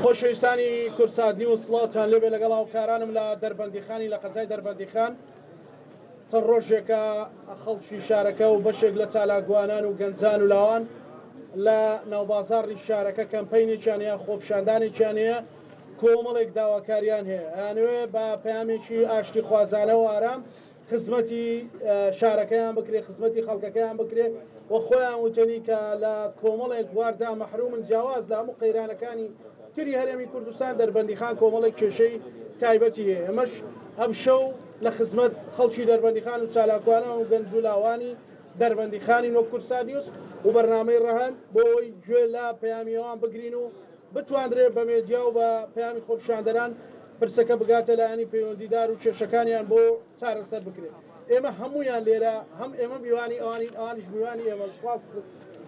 خۆشەویستانی کوردسات نیوز سڵاوتان لێبێ لەگەڵ هاوکارانم لە دەربەندیخانی لە قەزای دەربەندیخان چەند ڕۆژێکە خەڵکی شارەکە و بەشێک لە چالاکوانان و گەنجان و لاوان لە ناوبازاڕی شارەکە کەمپەینێکیان هەیە خۆپیشاندانێکیان هەیە کۆمەڵێک داواکاریان هەیە ئەیانەوێ بە پەیامێکی ئاشتیخوازانە و ئارام خزمەتی شارەکەیان بکرێ، خزمەتی خەڵکەکەیان بکرێ و خۆیان وتەنی کە لە کۆمەڵێک بواردا مەحرومن جیاواز لە هەموو قەیرانەکانی تری هەرێمی کوردستان دەربەندیخان کۆمەڵێک کێشەی تایبەتی هەیە ئێمەش ئەمشەو لە خزمەت خەڵکی دەربەندیخان و چالاکوانان و گەنج و لاوانی دەربەندیخانین وەک کوردسات نیوز و بەرنامەی ڕەهەند بۆ ئەوەی گوێ لە پەیامی ئەوان بگرین و بتواندرێت بە مێدیا و بە پەیامی خۆپیشاندەران پرسەکە بگاتە لایەنی پەیوەندیدار و کێشەکانیان بۆ چارەسەر بکرێت. ئێمە هەموویان لێرە هەم ئێمە میوانی ئەوانین ئەوانیش میوانی ئێمە سوپاس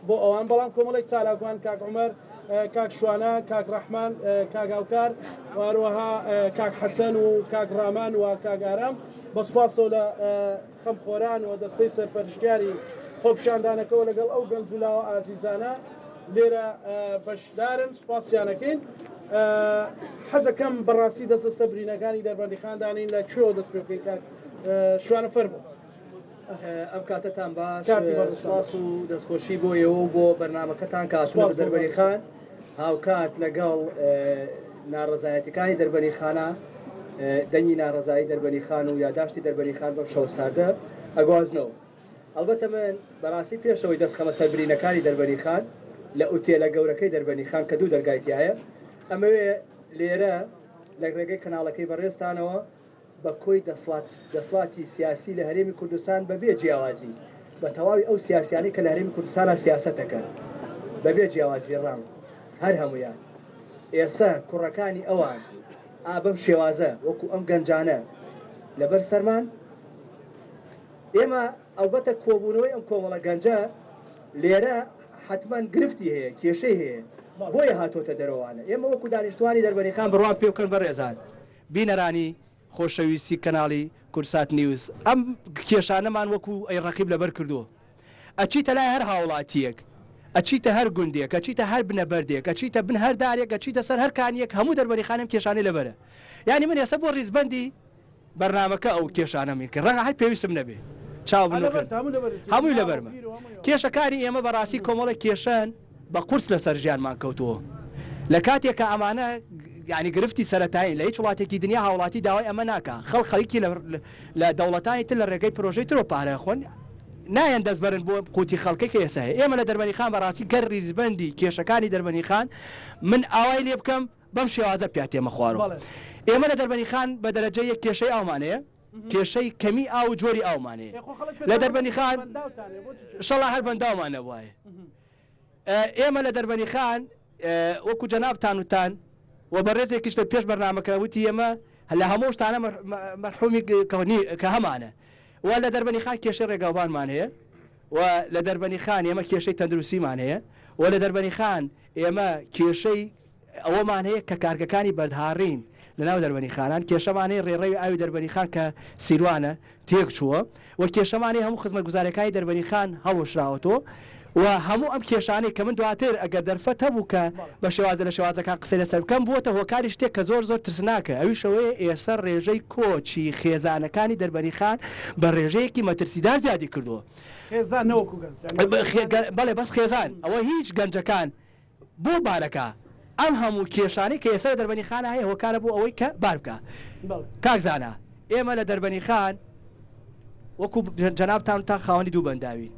بۆ ئەوان بەڵام کۆمەڵێک چالاکوان کاک عومەر کاک شوانە کاک ڕەحمان کاک هاوکار و هەروەها کاک حەسەن و کاک ڕامان و کاک ئارام بە سوپاسەوە لە خەمخۆران و دەستەی سەرپەرشتیاری خۆپیشاندانەکەوە لەگەڵ ئەو گەنج و لاوە ئازیزانە لێرە بەشدارن سوپاسیان ئەکەین. حەزەکەم بەڕاستی دەست لەسەر برینەکانی دەربەندیخان دانێین لە کوێوە دەست پێ بکەین کاک شوانە فەرموو. ئەم کاتەتان باش کاتی بەڕێزتان سپاس باش. و دەستخۆشی بۆ ئێوە و بۆ بەرنامەکەتان کە سپاس هاتوونەتە بۆ دەربەندیخان بەڕێزتان. هاوکات لەگەڵ ناڕەزایەتیەکانی دەربەندیخانە دەنگی ناڕەزایی دەربەندیخان و یاداشتی دەربەندیخان بەم شەوە ساردە ئەگوازنەوە. ئەڵبەتە من بەڕاستی پێش ئەوەی دەست خەمە سەر برینەکانی دەربەنیخان لە ئوتێلە گەورەکەی دەربەنیخان کە دوو دەرگای تیایە ئەمەوێ لێرە لە ڕێگەی کەناڵەکەی بەڕێزتانەوە بە کۆی دەسڵات دەسڵاتی سیاسی لە هەرێمی کوردستان بە بێ جیاوازی بە تەواوی ئەو سیاسیانەی کە لە هەرێمی کوردستانا سیاسەت دەکەن بە بێ جیاوازی ڕەنگ هەر هەموویان ئێسە کوڕەکانی ئەوان ئا بەم شێوازە وەکو ئەم گەنجانە لەبەر سەرمان ئێمە ئەڵبەتە کۆبوونەوەی ئەم کۆمەڵە گەنجە لێرە حەتمەن گرفتی هەیە، کێشەی هەیە، بۆیە هاتۆتە دەرەوانە. ئێمە وەکو دانیشتووانی دەربەنیخان بڕوام پێ بکەن بەڕێزان بینەرانی خۆشەویستی کەناڵی کوردسات نیوز ئەم کێشانەمان وەکو ئەی ڕەقیب لەبەر کردووە. ئەچیتە لای هەر هاوڵاتییەک، ئەچیتە هەر گوندێک، ئەچیتە هەر بنە بەردێک، ئەچیتە بن هەر دارێک، ئەچیتە سەر هەر کانییەک هەموو دەربەنیخان ئەم کێشانەی لەبەرە. یانی من ئێستا بۆ ڕیزبەندی بەرنامەکە ئەو کێشانەم کرد ڕەنگە هەر پێویستم نەبێ چاو بنوقێن هەمووی لەبەرمە کێشەکانی ئێمە بەڕاستی کۆمەڵێک کێشەن بە قورس لەسەر ژیانمان کەوتووە لە کاتێک کە ئەمانە یعنی گرفتی سەرەتایین لە هیچ وڵاتێکی دنیا هاوڵاتی داوای ئەمە ناکا خەڵک خەریکی لە دەوڵەتانی تر لە ڕێگەی پرۆژەی ترۆ پارە خۆن نایەن دەست بەرن بۆ قوتی خەڵکەی کە ئێستا هەیە ئێمە لە دەربەنی خان بەڕاستی گەر ریزبەندی کێشەکانی دەربەنی خان من ئاوای لێ بکەم بەم شێوازە پیا تێمە خوارەوە. ئێمە لە دەربەنیخان بە دەرەجە یەک کێشەی ئاومان هەیە، کێشەی کەمی ئاو و جۆری ئاومان هەیە. لە دەربەنیخان شەڵا هەر بەنداومان نەبوایە. ئێمە لە دەربەنیخان وەکو جەنابتان وتان و بەڕێزێکیش لە پێش بەرنامەکە وتی ئێمە لە هەموو شتانە مەرحومی کە هەمانە و لە دەربەنیخان کێشەی ڕێگاوبانمان هەیە و لە دەربەنیخان ئێمە کێشەی تەندروستیمان هەیە و لە دەربەنیخان ئێمە کێشەی ئەوەمان هەیە کە کارگەکانی بەردهاڕین لە ناو دەربەنیخانان، کێشەمان هەیە ڕێڕەوی ئاوی دەربەنیخان کە سیروانە تێکچووە و کێشەمان هەیە هەموو خزمەتگوزارییەکانی دەربەنیخان هەڵوەشراوەتەوە و هەموو ئەم کێشانەی کە من دواتر ئەگەر دەرفەت هەبوو کە بە شێوازە لە شێوازەکان قسەی لەسەر بکەم بووەتە هۆکاری شتێک کە زۆر زۆر ترسناکە ئەویش ئەوەیە ئێستا ڕێژەی کۆچی خێزانەکانی دەربەنیخان بە ڕێژەیەکی مەترسیدار زیادی کردووە. خێزان نەوەکو گەنج یانی. بەڵێ بەس خێزان ئەوە هیچ گەنجەکان بۆ بارەکە ئەم هەموو کێشانەی کە ئێستا لە دەربەنیخانە هەیە هۆکارە بۆ ئەوەی کە بار بکا کاک زانا ئێمە لە دەربەنیخان وەکو جەنابتان وتان خاوەنی دوو بەنداوین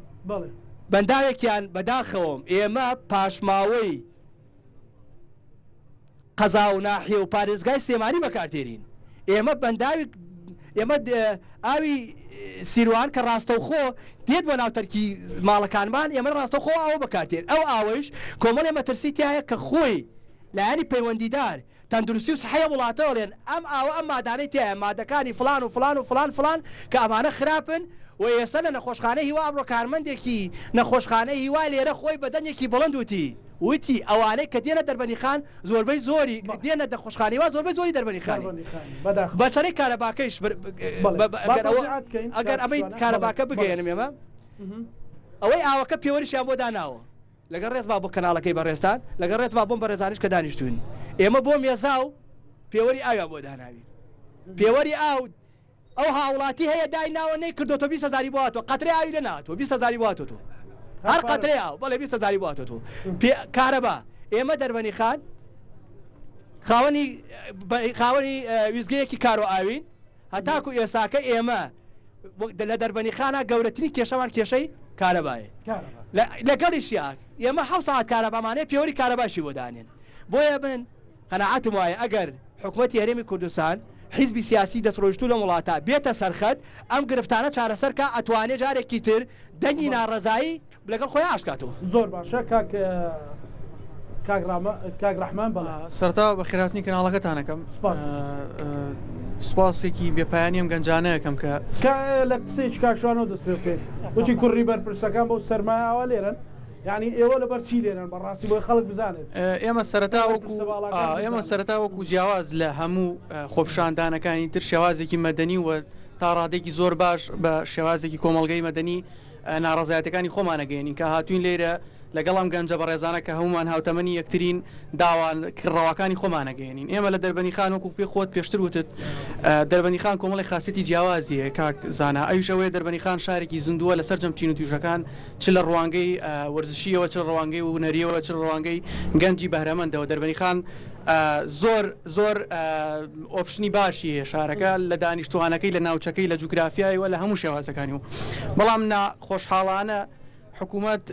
بەنداوێکیان بەداخەوەم ئێمە پاشماوەی قەزا و ناحیە و پارێزگای سلێمانی بەکاردێنین. ئێمە بەنداوی ئێمە ئاوی سیروان کە ڕاستەوخۆ دێت بۆ ناو تەرکی ماڵەکانمان ئێمە ڕاستەوخۆ ئاوە بەکاردێن ئەو ئاوەیش کۆمەڵێ مەترسی تیایە کە خۆی لایەنی پەیوەندیدار تەندروستی و سحەی وڵاتە ئەڵێن ئەم ئاوە ئەم مادانەی تیایە مادەکانی فڵان و فڵان و فڵان فڵان کە ئەمانە خراپن و ئێستا لە نەخۆشخانەی هیوا ئەمڕۆ کارمەندێکی نەخۆشخانەی هیوا لێرە خۆی بە دەنگێکی بڵند وتی وتی، ئەوانەی کە دێنە دەربەنیخان زۆربەی زۆری دێنە نەخۆشخانەی وا زۆربەی زۆری دەربەنیخانی بە چەنەی کارەباکەیش ئەگەر ئەمەی کارەباکە بگەیەنم ئێمە ئەوەی ئاوەکە پێوەریشیان بۆ داناوە لەگەڵ ڕێزما بۆ کەناڵەکەی بەڕێزتان لەگەڵ ڕێزما بۆم بەڕێزانیش کە دانیشتوون. ئێمە بۆ مێزاو پێوەری ئاویان بۆ داناوین پێوەری ئاو ئەو هاوڵاتی هەیە دای ناوە نەی کردۆتۆ 20 هەزاری بۆ هاتووە قەترەی ئاوی لێ نەهاتووە 20 هەزاری بۆ هاتووە هەر قەترەی ئاو بەڵێ 20 هەزاری بۆ هاتووە پێ کارەبا ئێمە دەربەنی خان خاوەنی خاوەنی ویزگەیەکی کارۆ ئاوین هەتاکو ئێساکە ئێمە لە دەربەنیخانە گەورەترین کێشەمان کێشەی کارەبایە لەگەڵیشیا ئێمە حەوت سەعات کارەبامان هەیە پێوەری کارەباشی بۆ دانێن بۆیە من قەناعەتم وایە ئەگەر حکومەتی هەرێمی کوردستان حیزبی سیاسی دەستڕۆیشتوو لەم وڵاتە بێتە سەرخەت ئەم گرفتانە چارەسەر کا ئەتوانێ جارێکی تر دەنگی ناڕەزایی لەگەڵ خۆی ئاشت کاتەوە. زۆر باشە کاک کاک ڕامە کاک ڕەحمان بەڵێ. سەرەتا بەخێرهاتنی کەناڵەکەتان ئەکەم. سوپاس. سوپاسێکی بێ پایانی ئەم گەنجانە ئەکەم کە. کا لە قسەیەکی کاک شوانەوە دەست پێ بکەین وتی کوڕی بەرپرسەکان بەو سەرمایە ئاوا لێرەن یانی ئێوە لەبەر چی لێرەن بەڕاستی بۆی خەڵک بزانێت. ئێمە سەرەتا وەکو ئێمە سەرەتا وەکو جیاواز لە هەموو خۆپیشاندانەکانی تر شێوازێکی مەدەنی و تا ڕادەیەکی زۆر باش بە شێوازێکی کۆمەڵگەی مەدەنی ناڕەزایەتەکانی خۆمان ئەگەیەنین کە هاتووین لێرە لەگەڵ ئەم گەنجە بەڕێزانە کە هەموومان هاوتەمەنی یەکترین داوا ڕەواکانی خۆمان ئەگەیەنین. ئێمە لە دەربەنیخان وەکو پێ خۆت پێشتر وتت دەربەنیخان کۆمەڵی خاسیەتی جیاوازی هەیە کاک زانا ئەویش ئەوەیە دەربەنیخان شارێکی زیندووە لە سەرجەم چین و توێژەکان چ لە ڕوانگەی وەرزشییەوە چ لە ڕوانگەی هونەرییەوە چ لە ڕوانگەی گەنجی بەهرەمەندەوە دەربەنیخان زۆر زۆر option ی باشی هەیە شارەکە لە دانیشتوانەکەی لە ناوچەکەی لە جوگرافیای و لە هەموو شێوازەکانی و بەڵام نا خۆشحاڵانە حکوومەت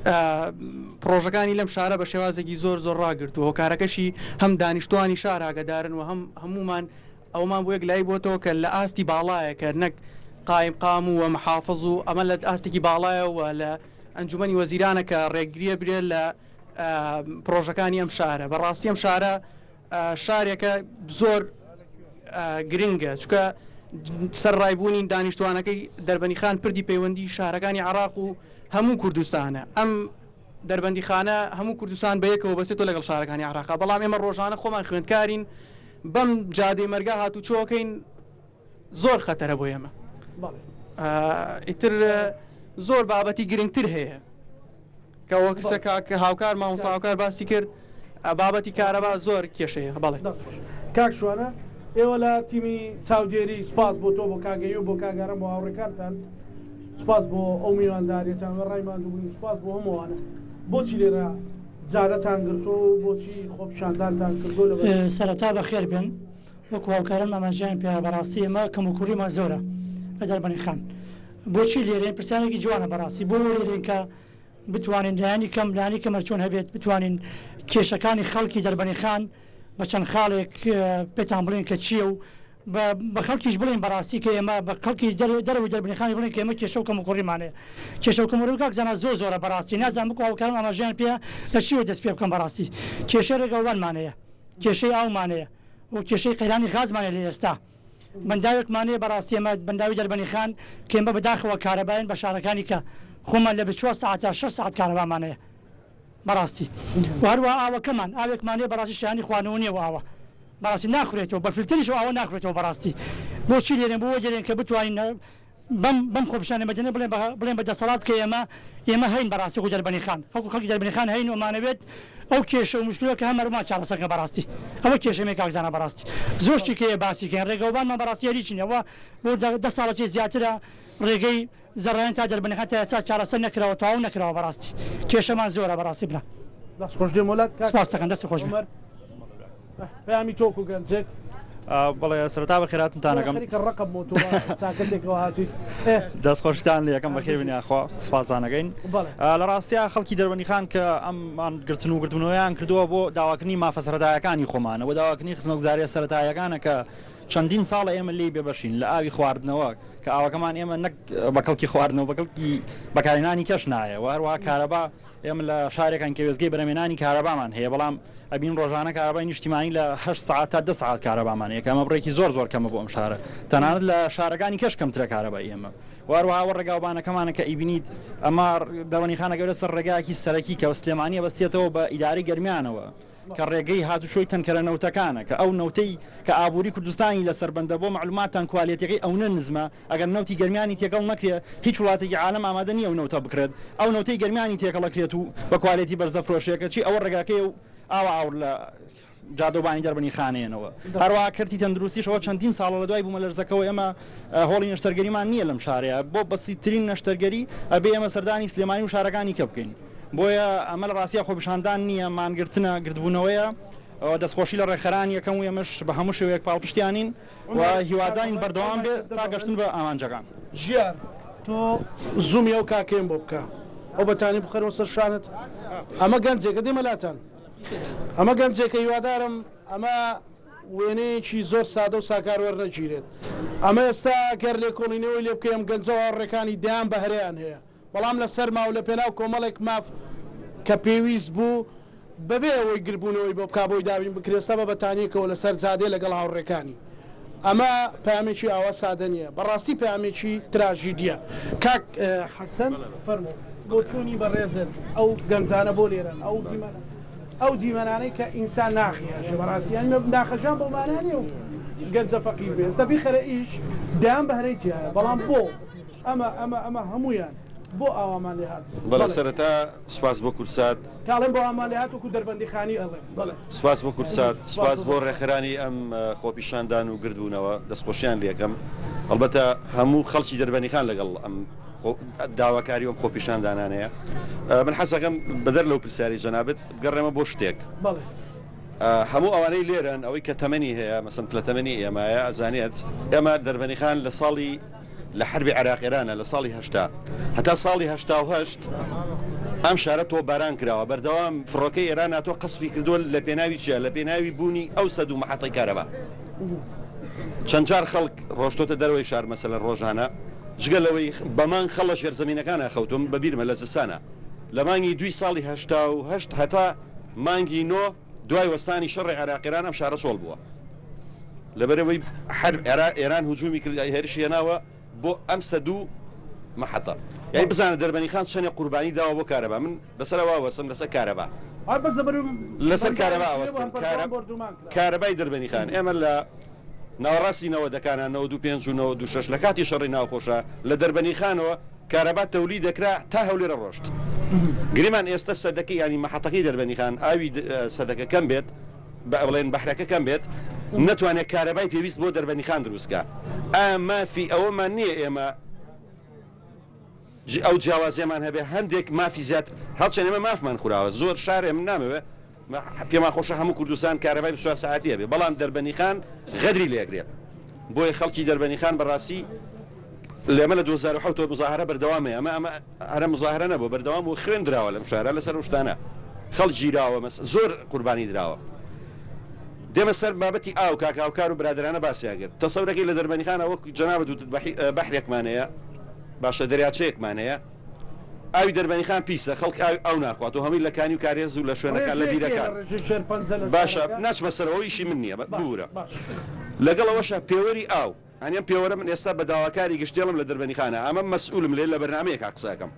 پڕۆژەکانی لەم شارە بە شێوازێکی زۆر زۆر ڕاگرتووە هۆکارەکەشی هەم دانیشتوانی شار ئاگادارن و هەم هەموومان ئەومان بۆ یەکلایی بۆتەوە کە لە ئاستی باڵایە کە نەک قایمقام و محافز و ئەمە لە ئاستێکی باڵایە و لە ئەنجومەنی وەزیرانە کە ڕێگریە برێ لە پڕۆژەکانی ئەم شارە بەڕاستی ئەم شارە شارێکە زۆر گرنگە چکە سەر ڕایبوونی دانیشتوانەکەی دەربەنیخان پردی پەیوەندی شارەکانی عراق و هەموو کوردستانە ئەم دەربەندیخانە هەموو کوردستان بە یەکەوە بەسێتەوە لەگەڵ شارەکانی عراقا بەڵام ئێمە ڕۆژانە خۆمان خوێندکارین بەم جادەی مەرگا هاتوچۆکەین زۆر خەتەرە بۆ ئێمە ئیتر زۆر بابەتی گرنگتر هەیە کە وەک قسە کاک هاوکار مامۆستا هاوکار باسی کرد بابەتی کارەبا زۆر کێشەیە بەڵێ. دەست خۆش کاک شوانە ئێوە لە تیمی چاودێری سوپاس بۆ تۆ بۆ کاک ئەیوب بۆ کاک ئارام بۆ هاوڕێکانتان سوپاس بۆ ئەو میوانداریەتان وێڕای ماندووبوونی سوپاس بۆ هەموو ئەوانە بۆچی لێرە جادەتان گرتووە و بۆچی خۆپیشاندانتان کردووە لەبەر سەرەتا بەخێر بێن وەکو هاوکارانم ئاماژەیان پێدا بەڕاستی ئێمە کەموکوڕیمان زۆرە لە دەربەنیخان بۆچی لێرەین پرسیارێکی جوانە بەڕاستی بۆ لێرەین کە بتوانین لایەنی کەم لانی کەم هەرچۆن هەبێت بتوانین کێشەکانی خەڵکی دەربەنیخان بە چەند خاڵێک پێتان بڵێن کە چییە و بە خەڵکیش بڵێن بەڕاستی کە ئێمە بە خەڵکی دەرەوەی دەربەنیخانی بڵێن کە ئێمە کێشە و کەموکوڕیمان هەیە کێشە و کەموکوڕی کاک زانا زۆر زۆرە بەڕاستی نازانم بکو هاوکارم ئاماژەیان پێ لە چیەوە دەست پێ بکەم بەڕاستی کێشەی ڕێگاوبانمان هەیە کێشەی ئاومان هەیە و کێشەی قەیرانی غازمان هەیە لە ئێستا بەنداوێکمان هەیە بەڕاستی ئێمە بەنداوی دەربەنیخان کە ئێمە بەداخەوە کارەباین بە شارەکانی کە خۆمان لە 24 سەعات تا 6 سەعات کارەبامان هەیە بەڕاستی و هەروە ئاوەکەمان ئاوێکمان هەیە بەڕاستی شایانی خواردنەوە نییە و ئاوە بەڕاستی ناخورێتەوە بە فلتەریش ئاوە ناخورێتەوە بەڕاستی بۆچی لێرەین بۆ لێرەین کە بتوانین بەم بەم خۆپیشاندە مەدەنیە بڵێن بە بڵێن بە دەسەڵات کە ئێمە ئێمە هەین بەڕاستی وەکو دەربەنیخان وەکو خەڵکی دەربەنیخان هەین و ئەمانەوێت ئەو کێشە و موشکلە کە هەمە ڕوومان چارەسەر کەن بەڕاستی ئەوە کێشەی مێ کاک زانا بەڕاستی زۆر شتی کەیە باسی کەین ڕێگەوبانمان بەڕاستی هەر هیچ نیە ئەوە بۆ دە ساڵەکی زیاترە ڕێگەی زەڕایەن تا دەربەنیخان تا ئێستا چارەسەر نەکراوە تەواو نەکراوە بەڕاستی کێشەمان زۆرە بەڕاستی برا. دەست خۆش دێمۆ لات کاک سپاس دەکەم دەست خۆش بێ. عومەر. پەیامی تۆ وەکو گەنجێک. بەڵێ سەرەتا بەخێرهاتنتان ئەکەم. خەریکە ڕقم بۆ تۆ چاکەتێکەوە هاتوویت. دەست خۆشتان لێ ئەکەم بەخێر بێن یاخوا سپاستان ئەکەین. لە ڕاستیا خەڵکی دەربەندیخان کە ئەم مانگرتن و گردبوونەوەیان کردووە بۆ داواکردنی مافە سەرەتایەکانی خۆمانە بۆ داواکردنی خزمەتگوزارییە سەرەتاییەکانە کە چەندین ساڵە ئێمە لێی بێبەشین لە ئاوی خواردنەوە کە ئاوەکەمان ئێمە نەک بە کەڵکی خواردنەوە بە کەڵکی بەکارهێنانی کەش نایە و هەروەها کارەبا ئێمە لە شارێکان کە وێستگەی بەرهەمهێنانی کارەبامان هەیە بەڵام ئەبین ڕۆژانە کارەبای نیشتیمانی لە هەشت سەعات تا دە سەعات کارەبامان هەیە کە ئەمە بڕێکی زۆر زۆر کەمە بۆ ئەم شارە تەنانەت لە شارەکانی کەش کەمترە کارەبای ئێمە و هەروەها ئەوە ڕێگاوبانەکەمانە کە ئەیبینیت ئەمە دەربەندیخانە گەورە سەر ڕێگایەکی سەرەکی کە سلێمانیە بەستێتەوە بە ئیدارەی گەرمیانەوە کە ڕێگەی هاتوچۆی تەنکەرە نەوتەکانە کە ئەو نەوتەی کە ئابووری کوردستانی لەسەر بەندە بۆ مەعلوماتتان کوالێتیەکەی ئەونە نزمە ئەگەر نەوتی گەرمیانی تێکەڵ نەکرێ هیچ وڵاتێکی عالەم ئامادە نیە ئەو نەوتە بکڕێت ئەو نەوتەی گەرمیانی تێکەڵ ئەکرێت و بە کوالێتی بەرز دەفرۆشرێ کەچی ئەوە ڕێگاکەیە و ئاوا ئاوڕ لە. جادەوبانی دەربەنیخانەیەنەوە. هەروەها کەرتی تەندروستیش ئەوە چەندین ساڵە لە دوای بوومەلەرزەکەوە ئێمە هۆڵی نەشتەرگەریمان نییە لەم شارەیە، بۆ بەسیتترین نەشتەرگەری ئەبێ ئێمە سەردانی سلێمانی و شارەکانی کە بکەین. بۆیە ئەمە لە ڕاستیا خۆپیشاندان نییە، مانگرتنە، گردبوونەوەیە. دەستخۆشی لە ڕێکخەرانی ئەکەم و ئێمەش بە هەموو شێوەیەک پاڵپشتیانین و هیوادارین بەردەوام بێت تا گەشتن بە ئامانجەکان. ژیار تۆ زوومی ئەو کاکەیەم بۆ بکە ئەو بەتانی بخەرەوە سەر شانت ئەمە گەنجێکە دێمە لاتان ئەمە گەنجێکە هیوادارم ئەمە وێنەیەکی زۆر سادە و ساکار وەرنەگیرێت ئەمە ئێستا گەر لێکۆڵینەوەی لێ بکەی ئەم گەنجە هاوڕێکانی دەیان بەهرەیان هەیە بەڵام لە سەرما و لە پێناو کۆمەڵێک ماف کە پێویست بوو بەبێ ئەوەی گربوونەوەی بۆ بکا بۆی دابین بکرێ سە بە بەتانیەکەوە لەسەر جادەیە لەگەڵ هاوڕێکانی. ئەمە پەیامێکی ئاوا سادە نییە. بەڕاستی پەیامێکی تراژیدییە. کاک حەسەن فەرموو بۆچوونی بەڕێزت ئەو گەنجانە بۆ لێرەن ئەو دیمەنە ئەو دیمەنانەی کە ئینسان ناخی ئەژێ بەڕاستی یانی ناخەژان بەو مانا نییە و گەنجە فەقیر بێ ئێستا بیخەرە ئیش دەیان بەهرەی تیایە بەڵام بۆ ئەمە ئەمە ئەمە هەموویان بۆ ئاوامان لێ هات؟ بەڵێ سەرەتا سوپاس بۆ کوردسات. کە ئەڵێم بۆ ئاوامان لێ هات وەکوو دەربەندیخانی ئەڵێم بەڵێ. سوپاس بۆ کوردسات، سوپاس بۆ ڕێکخەرانی ئەم خۆپیشاندان و گردبوونەوە، دەستخۆشیان لێ ئەکەم. ئەڵبەتە هەموو خەڵکی دەربەندیخان لەگەڵ ئەم داواکاری و ئەم خۆپیشاندانانەیە. من حەز ئەکەم بەدەر لەو پرسیارەی جەنابت بگەڕێمە بۆ شتێک. بەڵێ. هەموو ئەوانەی لێرەن ئەوەی کە تەمەنی هەیە مەسەن لە تەمەنی ئێمایە ئەزانێت ئێمە دەربەندیخان لە ساڵی لە حەربی عێراق ئێرانە لە ساڵی 80 هەتا ساڵی 88 ئەم شارە تۆپباران کراوە بەردەوام فڕۆکەی ئێران هاتووە قەسفی کردووە لە پێناوی چیا لە پێناوی بوونی ئەو سەد و مەحەتەی کارەبا چەند جار خەڵک ڕۆشتۆتە دەرەوەی شار مەسەلەن ڕۆژانە جگە لەوەی بەمان خەڵە ژێرزەمینەکانە خەوتم بە بیرمە لە زستانە لە مانگی دووی ساڵی 88 هەتا مانگی نۆ دوای وەستانی شەڕی عێراق ئێران ئەم شارە چۆڵ بووە لەبەرئەوەی حەرب ئێران هجومی کرد هێرشی هێناوە بۆ ئەم سەدو مەحەتە یانی بزانە دەربەنی خان چەنێ قوربانی داوە بۆ کارەبا من لەسەر ئەوە ئەوەستم لەسەر کارەبا لەسەر کارەبا ئەوەستم کارەبای دەربەنی خان ئێمە لە ناوەڕاستی نەوەدەکانە 95 و 96 لە کاتی شەڕی ناوخۆشە لە دەربەنی خانەوە کارەبا تەولی دەکرا تا هەولێرە ڕۆشت گریمان ئێستا سەدەکە ینی مەحەتەکەی دەربەنی خان ئاوی سەدەکە کەم بێت بڵێن بەحرەکە کەم بێت نەتوانێت کارەبای پێویست بۆ دەربەندیخان دروست کا ئایا مافی ئەوەمان نییە ئێمە ئەو جیاوازیەمان هەبێ هەندێک مافی زیاتر هەڵچەن ئێمە مافمان خوراوە زۆر شارێ من نامەوێ پێمان خۆشە هەموو کوردستان کارەبای 24 ساعتی هەبێ بەڵام دەربەنیخان غەدری لێگرێت بۆیە خەڵکی دەربەنیخان بەڕاستی لێمە لە 2007 مزاهرە بەردەوامەیە ئەمە ئەمە هەرە مزاهرە نەبوو بەردەوام و خوێن دراوە لەم شارە لەسەر ئەو شتانە خەڵک گیراوە مەس زۆر قوربانی دراوە دێمە سەر بابەتی ئاو کاک هاوکار و برادەرانە باسیان کرد تەسەورەکەی لە دەربەنیخانە وەک جەنابت وتت بەحرێکمان هەیە باشە دەریاچەیەکمان هەیە ئاوی دەربەنیخان پیسە خەڵک ئاوی ئەو ناخوات و هەمووی لە کانی و کارێز و لە شوێنەکان لە بیرەکان باشە ناچمە سەرەوە ئیشی من نییە ببورە لەگەڵ ئەوەشا پێوەری ئاو ئەنی ئەم پێوەرە من ئێستا بە داواکاری گشتی ئەڵێم لە دەربەنیخانە ئەمە مەسئولم لێ لە بەرنامەیەکا قسە ئەکەم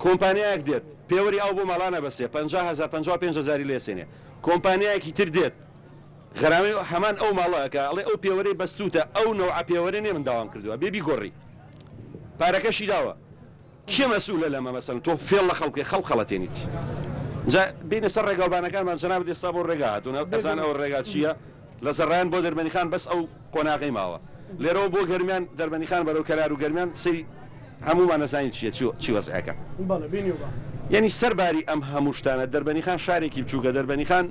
کۆمپانیایەک دێت پێوەری ئاو بۆ ماڵان ئەبەسێ 50 هەزار 55 هەزاری لێ ئەسێنێ کۆمپانیایەکی تر دێت غەرامەی هەمان ئەو ماڵە ئەکا ئەڵێ ئەو پێوەرەی بەستووتە ئەو نەوعە پێوەرە نیە من داوام کردووە بێ بیگۆڕی پارەکەشی داوە کێ مەسئولە لەمە مەسەلەن تۆ فێڵ لە خەڵک بکەی خەڵک خەڵەتێنیت جا بینە سەر ڕێگاوبانەکانمان جەنابت ئێستا بۆ ڕێگا هاتوون ئەزان ئەو ڕێگا چییە لە زەڕایەن بۆ دەربەنیخان بەس ئەو قۆناغەی ماوە لێرەوە بۆ گەرمیان دەربەنیخان بەرەو کەلار و گەرمیان سەیری هەموومان ئەزانین چییە چی وەزعەکە یعنی سەرباری ئەم هەموو شتانە دەربەنیخان شارێکی بچووکە دەربەنیخان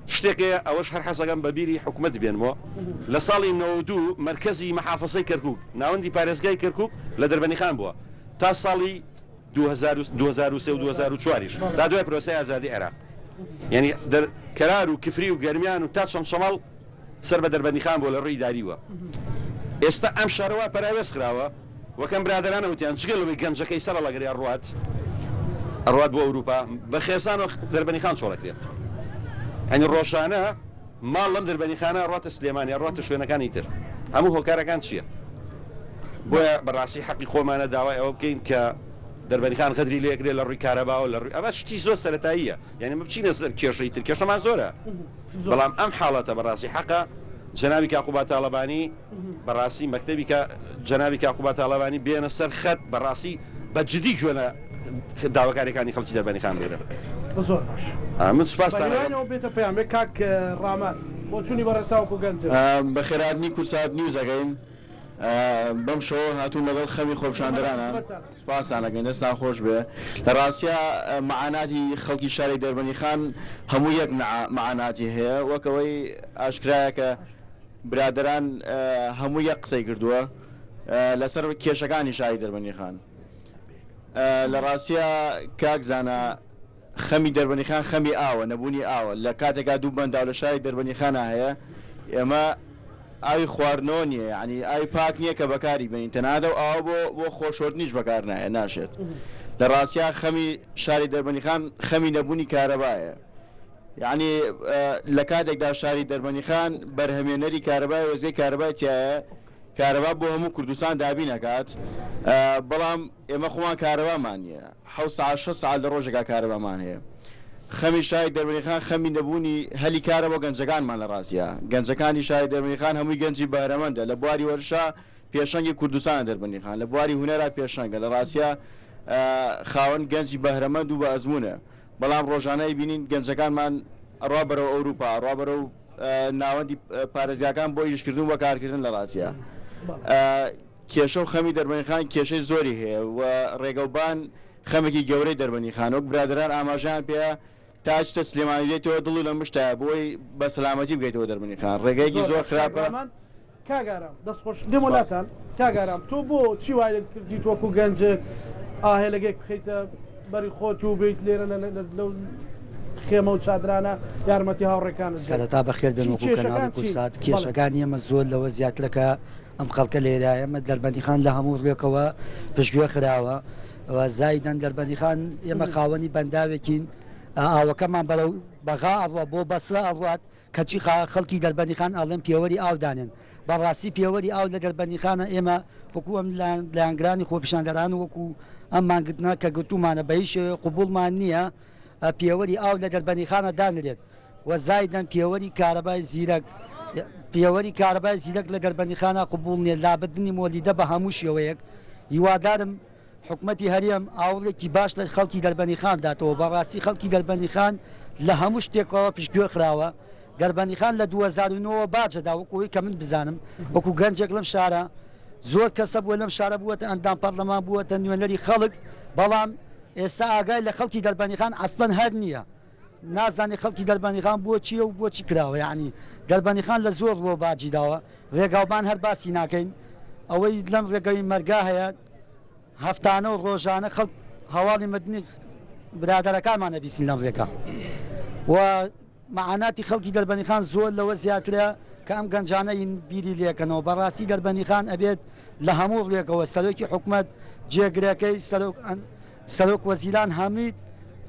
شتێک هەیە ئەوەش هەر حەزەکەم بە بیری حکومەت بێنمەوە لە ساڵی 92 مەرکەزی مەحافەزەی کەرکوک ناوەندی پارێزگای کەرکوک لە دەربەنیخان بووە تا ساڵی 2003 و 2004 یش تا دوای پرۆسەی ئازادی عێراق یعنی دەر کەرار و کفری و گەرمیان و تا چەمچەماڵ سەر بە دەربەندیخان بووە لە ڕووی ئیداریوە ئێستا ئەم شارە وا پەراوێز خراوە وەک ئەم برادەرانە وتیان جگە لەوەی گەنجەکەی سەر هەڵەگرێ ئەڕوات ئەڕوات بۆ ئەوروپا بە خێزانەوە دەربەنیخان چۆڵەکرێت یانی ڕۆژانە ماڵ لەم دەربەنیخانە ئەڕواتە سلێمانی ئەڕواتە شوێنەکانی تر هەموو هۆکارەکان چییە؟ بۆیە بەڕاستی حەقی خۆمانە داوای ئەوە بکەین کە دەربەنیخان غەدری لێکرێ لە ڕووی کارەباوە لە ڕووی ئەمە شتی زۆر سەرەتاییە یانی ئەمە بچینە سەر کێشەی تر کێشەمان زۆرە بەڵام ئەم حاڵەتە بەڕاستی حەقە جەنابی کاک قوباد تاڵەبانی بەڕاستی مەکتەبی کە جەنابی کاک قوباد تاڵەبانی بێنە سەر خەت بەڕاستی بە جدی گوێ لە داواکاریەکانی خەڵکی دەربەنیخان بگرن. زۆر باش. من سوپاستان ئەکەم. بەهیوای ئەوە بێتە پەیامێک کاک ڕامان بۆچوونی بەڕێز تاوەکو گەنجن. بەخێرهاتنی کوردسات نیوز ئەکەین بەم شەوە هاتوون لەگەڵ خەمی خۆپیشاندەرانە سوپاستان ئەکەین دەستتان خۆش بێ لە ڕاستیا مەعاناتی خەڵکی شاری دەربەنیخان هەموو یەک مەعاناتی هەیە وەک ئەوەی ئاشکرایە کە برادەران هەموو یەک قسەی کردووە لەسەر کێشەکانی شاری دەربەنیخان لە ڕاستیا کاک زانا خەمی دەربەنیخان خەمی ئاوە، نەبوونی ئاوە، لە کاتێکا دوو بەنداو لە شاری دەربەنیخانا هەیە، ئێمە ئاوی خواردنەوە نییە، یانی ئاوی پاک نییە کە بەکاری بێنین، تەنانەت ئەو ئاوە بۆ بۆ خۆشۆردنیش بەکار نایە، ناشێت. لە ڕاستیا خەمی شاری دەربەنیخان خەمی نەبوونی کارەبایە. یانی لە کاتێکدا شاری دەربەنیخان بەرهەمێنەری کارەبای وێستگەی کارەبای تیایە، کارەبا بۆ هەموو کوردستان دابین ئەکات، بەڵام ئێمە خۆمان کارەبامان نییە. حەوت سەعات شەش سەعات لە ڕۆژێکا کارەبامان هەیە. خەمی شاری دەربەنیخان خەمی نەبوونی هەلی کارە بۆ گەنجەکانمان لە ڕاستیا گەنجەکانی شاری دەربەنیخان هەمووی گەنجی بەهرەمەندە لە بواری وەرزشا پێشەنگی کوردستانە دەربەنیخان لە بواری هونەرا پێشەنگە لە ڕاستیا خاوەن گەنجی بەهرەمەند و بە ئەزموونە بەڵام ڕۆژانە ئەیبینین گەنجەکانمان ئەڕوا بەرەو ئەوروپا ئەڕوا بەرەو ناوەندی پارێزگاکان بۆ ئیشکردن و کارکردن لە ڕاستیا کێشە و خەمی دەربەنیخان کێشەی زۆری هەیە و ڕێگەوبان خەمێکی گەورەی دەربەنیخانە وەک برادەران ئاماژەیان پێیا تا ئەچیتە سلێمانی دێیتەوە دڵی لە مشتایە بۆی بە سەلامەتی بگەیتەوە دەربەنیخان ڕێگەیەکی زۆر زۆر باش کاک خراپە. ڕامان. کاک ئارام دەست خۆش دێمەوە سوپاس. لاتان کاک ئارام تۆ بۆ چی وای کردیت وەکو گەنجێک ئاهێلەگێک بخەیتە بەری خۆت و بێیت لێرە لەو خێمە و چادرانە یارمەتی هاوڕێکانت دەی سەرەتا بەخێر بێن چی وەکو کەناڵی کێشەکان چین کوردسات بەڵێ. کێشەکانی ئێمە زۆر لەوە زیاترە کە ئەم خەڵکە لێرە ئێمە دەربەندیخان لە هەموو ڕوێکەوە پشتگوێ خراوە و زایدەن دەربەندیخان ئێمە خاوەنی بەنداوێکین ئاوەکەمان بەرەو بەغا ئەڕوا بۆ بەسرە ئەڕوات کەچی خەڵکی دەربەندیخان ئەڵێن پێوەری ئاو دانێن بەڕاستی پێوەری ئاو لە دەربەندیخانە ئێمە وەکو ئەم لایەنگرانی خۆپیشاندەران وەکو ئەم مانگرتنە کە گرتوومانە بە هیچ شێوەیەک قبوڵمان نییە پێوەری ئاو لە دەربەندیخانە دانرێت و زایدەن پێوەری کارەبای زیرەک پێوەری کارەبای زیرەک لە دەربەندیخانە قبوڵ نییە لابردنی مۆلیدە بە هەموو شێوەیەک هیوادارم حکومەتی هەرێم ئاوڕێکی باش لە خەڵکی دەربەندیخان بداتەوە، بەڕاستی خەڵکی دەربەندیخان لە هەموو شتێکەوە پشتگوێ خراوە، دەربەندیخان لە 2009 ەوە باج ئەدا وەکو ئەوەی کە من بزانم وەکو گەنجێک لەم شارە زۆر کەس هەبووە لەم شارە بووەتە ئەندام پەرلەمان بووەتە نوێنەری خەڵک بەڵام ئێستا ئاگای لە خەڵکی دەربەندیخان ئەسڵەن هەر نییە نازانێ خەڵکی دەربەندیخان بۆ چییە و بۆچی کراوە یەعنی دەربەندیخان لە زۆر ڕووە باجی داوە ڕێگاوبان هەر باسی ناکەین ئەوەی لەم ڕێگەی مەرگا هەیە هەفتانە و ڕۆژانە خەڵک هەواڵی مردنی برادەرەکانمان ئەبیستین لەم ڕێگا و مەعاناتی خەڵکی دەربەندیخان زۆر لەوە زیاترە کە ئەم گەنجانە بیری لێکەنەوە بەڕاستی دەربەندیخان ئەبێت لە هەموو ڕوێکەوە سەرۆکی حکومەت جێگرەکەی سەرۆک سەرۆک وەزیران هەمیت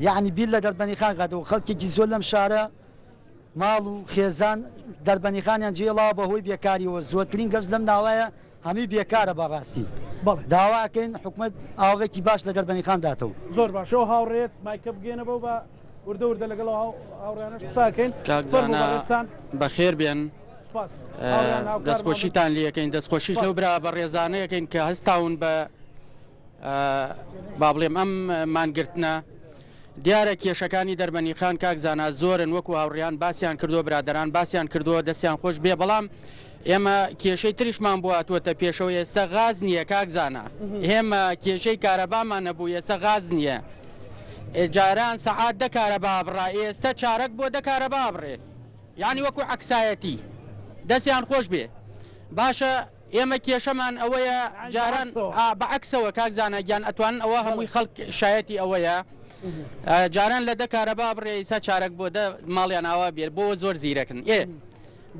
یعنی بیر لە دەربەندیخان کاتەوە خەڵکێکی زۆر لەم شارە ماڵ و خێزان دەربەندیخانیان جێڵاوە بەهۆی بێکاریەوە زۆرترین گەنج لەم ناوایە هەمووی بێکارە بەڕاستی داوا ئەکەین حکومەت ئاوڕێکی باش لە دەربەندیخان داتەوە. زۆر باشە ئەو هاوڕێیەت مایکە بگەیەنە بەو بە وردە وردە لەگەڵ ئەو هاوڕێیانەش قسە ئەکەین. کاک فەرموو زانا بەڕێزتان. بەخێر بێن. سوپاس. هاوڕێیان هاوکارمان بن. دەستخۆشیتان لێ ئەکەین دەستخۆشیش لەو سوپاس. برا بەڕێزانە ئەکەین کە هەستاون بە با بڵێم ئەم مانگرتنە. دیارە کێشەکانی دەربەنیخان کاک زانا زۆرن وەکو هاوڕیان باسیان کردووە برادەران باسیان کردووە دەستیان خۆش بێ بەڵام ئێمە کێشەی تریشمان بۆ هاتووەتە پێشەوە ئێستا غاز نییە کاک زانا ئێمە کێشەی کارەبامان نەبوو ئێستا غاز نییە جاران سەعات دە کارەبا بڕا ئێستا چارەک بۆ دە کارەبا بڕێ یعنی وەکو عەکسایەتی دەستیان خۆش بێ باشە ئێمە کێشەمان ئەوەیە جاران بە عەکسەوە کاک زانا گیان ئەتوانن ئەوە هەمووی خەڵک شایەتی ئەوەیە جاران لە دە کارەبا بڕێ ئیسا چارەک بۆ دە ماڵیان ئاوا بێت بۆ زۆر زیرەکن ئێ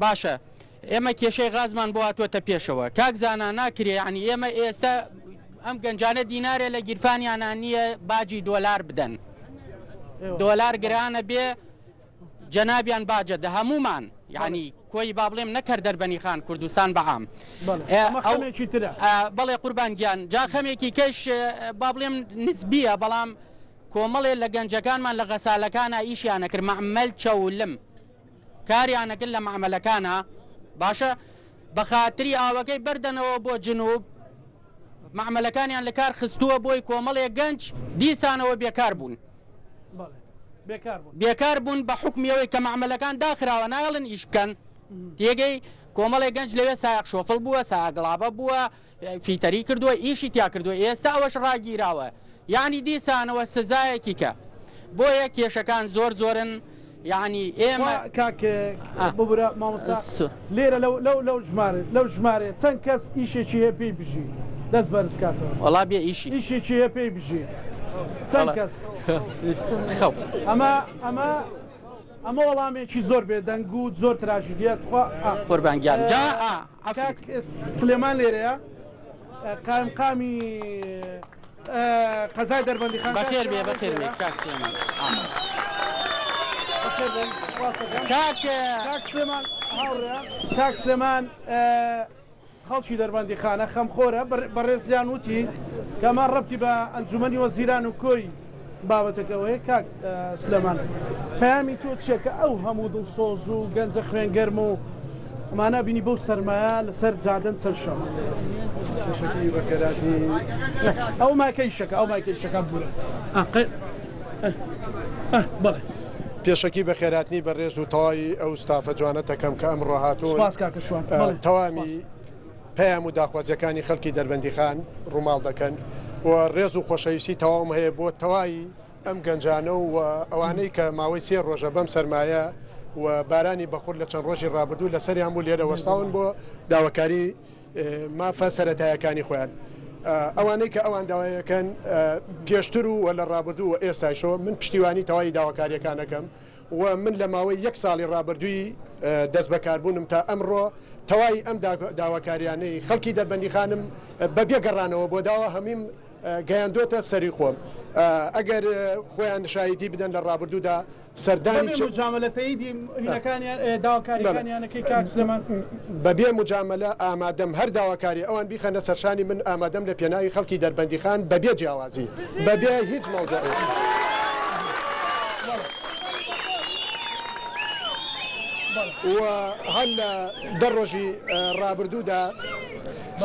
باشە ئێمە کێشەی غازمان بۆ هاتووەتە پێشەوە کاک زانا ناکرێ یعنی ئێمە ئێستا ئەم گەنجانە دینارێ لە گیرفانیانە نییە باجی دۆلار بدەن دۆلار گرانە بێ جەنابیان باجە دە هەموومان یعنی کۆی با بڵێم نەک هەر دەربەنیخان کوردستان بە عام خەمێکی ترە بەڵێ قوربان گیان جا خەمێکی کەش با بڵێم نسبیە بەڵام کۆمەڵێ لە گەنجەکانمان لە غەسالەکانە ئیشیانە کرد مەعمەل چەولم کاریانە کرد لە مەعمەلەکانە باشە بە خاتری ئاوەکەی بەردەنەوە بۆ جنوب مەعمەلەکانیان لە کار خستووە بۆی کۆمەڵێ گەنج دیسانەوە بێکار بوون. بێکار بوون بە حوکمی ئەوەی کە مەعمەلەکان داخراوە نایەڵن ئیش بکەن تێگەی کۆمەڵێک گەنج لەوێ سایەق شۆفڵ بووە سایەق گڵابە بووە فیتەری کردووە ئیشی تیا کردووە ئێستا ئەوەش ڕاگیراوە یعنی دیسانەوە سزایەکی کە بۆیە کێشەکان زۆر زۆرن یعنی ئێمە کاک ببورە مامۆستا لێرە لەو لەو لەو ژمارە لەو ژمارەیە چەند کەس ئیشێکی هەیە پێی بژی دەست بەرز کاتەوە وەڵا بێ ئیشی ئیشێکی هەیە پێی بژی چەند کەس خەو ئەمە ئەمە ئەمە وەڵامێکی زۆر بێدەنگ و زۆر تراژیدیە تخوا قوربان گیان جا کاک سلێمان لێرەیە قایمقامی قەزای دەربەندیخان. بەخێر بێ بەخێر بێ کاک سلێمان. بەخێر بێن ڕاستەکەم. کاک کاک سلێمان هاوڕێ کاک سلێمان خەڵکی دەربەندیخانە خەمخۆرە بەڕێزیان وتی کە ئەمە ڕەبتی بە ئەنجومەنی وەزیران و کۆی بابەتەکەوەیە کاک سلێمان پەیامی تۆ چیە کە ئەو هەموو دڵسۆز و گەنجە خوێنگەرم و ئەمانە بینی بەو سەرمایە لەسەر جادەن چەند شەوە پێشەکی بەخێرهاتنی ئەو مایکە ئیشەکە ئەو مایکە ئیشەکە بورە بەڵێ. پێشەکی بەخێرهاتنی بەڕێز و تەواوی ئەو ستافە جوانەتەکەم کە ئەمڕۆ هاتوون سپاس کاکە شوان بەڵێ تەواوی پەیام و داخوازیەکانی خەڵکی دەربەندیخان ڕووماڵ دەکەن و ڕێز و خۆشەویستی تەواوم هەیە بۆ تەواوی ئەم گەنجانە و ئەوانەی کە ماوەی سێ ڕۆژە بەم سەرمایە و بارانی بەخوڕ لە چەند ڕۆژی ڕابردوو لەسەریان بوو لێرە وەستاون بۆ داواکاری مافە سەرەتایەکانی خۆیان. ئەوانەی کە ئەوان داوایەکەن پێشتر و لە ڕابردوو و ئێستایشەوە من پشتیوانی تەواوی داواکاریەکانەکەم و من لە ماوەی یەک ساڵی ڕابردووی دەستبەکاربوونم تا ئەمڕۆ تەواوی ئەم داواکاریانەی خەڵکی دەربەندیخانم بە بێ گەڕانەوە بۆ داوا هەمیم گەیاندۆتە سەری خۆم ئەگەر خۆیان شایدی بدەن لە ڕابردوودا سەردانی بەبێ مجاملە تەییدی هینەکانیان داواکاریەکانیانەکەی کاک سلێمان؟ بەبێ مجاملە ئامادەم هەر داواکاری ئەوان بیخەنە سەرشانی من ئامادەم لە پێناوی خەڵکی دەربەندیخان بەبێ جیاوازی بەبێ هیچ مەوزوعێک. و هەر لە دە ڕۆژی ڕابردوودا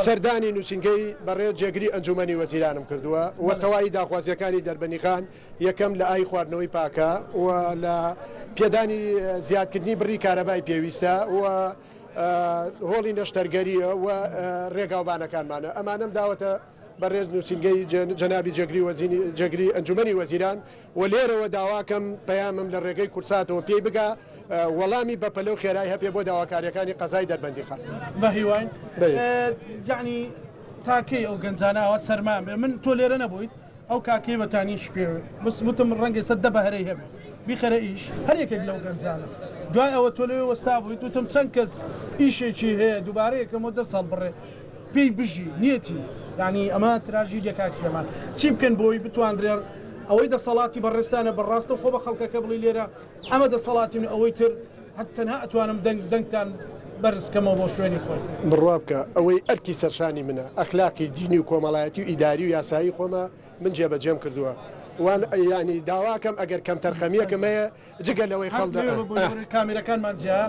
سەردانی نووسینگەی بەڕێز جێگری ئەنجوومەنی وەزیرانم کردووە و تەواوی داخوازییەکانی دەربەندیخان یەکەم لە ئاوی خواردنەوەی پاکە و لە پێدانی زیادکردنی بڕی کارەبای پێویستە و هۆڵی نەشتەرگەرییە و ڕێگاوبانەکانمانە ئەمانەم داوەتە بەڕێز نووسینگەی جەنابی جێگری وەزیری جێگری ئەنجومەنی وەزیران و لێرەوە داواکەم پەیامم لە ڕێگەی کوردساتەوە پێی بگا وەڵامی بەپەلە و خێرای هەبێ بۆ داواکاریەکانی قەزای دەربەندیخان. بەهیواین یەعنی تا کەی ئەو گەنجانە ئاوا سەرمایان بێ من تۆ لێرە نەبوویت ئەو کاکەی بەتانیش پێ بس وتم ڕەنگە ئێستا دە بەهرەی هەبێ بیخەرە ئیش هەر یەکێک لەو گەنجانە دوای ئەوە تۆ لەوێ وەستا بوویت وتم چەند کەس ئیشێکی هەیە دووبارە یەکەمەوە دەست هەڵبڕێ پێی بژی نیەتی یانی ئەمە تراژیدیە کاک سلێمان چی بکەن بۆی بتواندرێ ئەوەی دەسەڵاتی بەڕێزتانە بە ڕاستە خۆ بە خەڵکەکە بڵی لێرە ئەمە دەسەڵاتی من ئەوەی تر هەر تەنها ئەتوانم دەنگ دەنگتان بەرز کەمەوە بۆ شوێنی خۆی. بڕوا بکە ئەوەی ئەرکی سەرشانی منە ئەخلاقی دینی و کۆمەڵایەتی و ئیداری و یاسایی خۆمە من جێبەجێم کردووە وان یانی داواکەم ئەگەر کەمتەرخەمیەکم هەیە جگە لەوەی خەڵ کامێرەکانمان جیا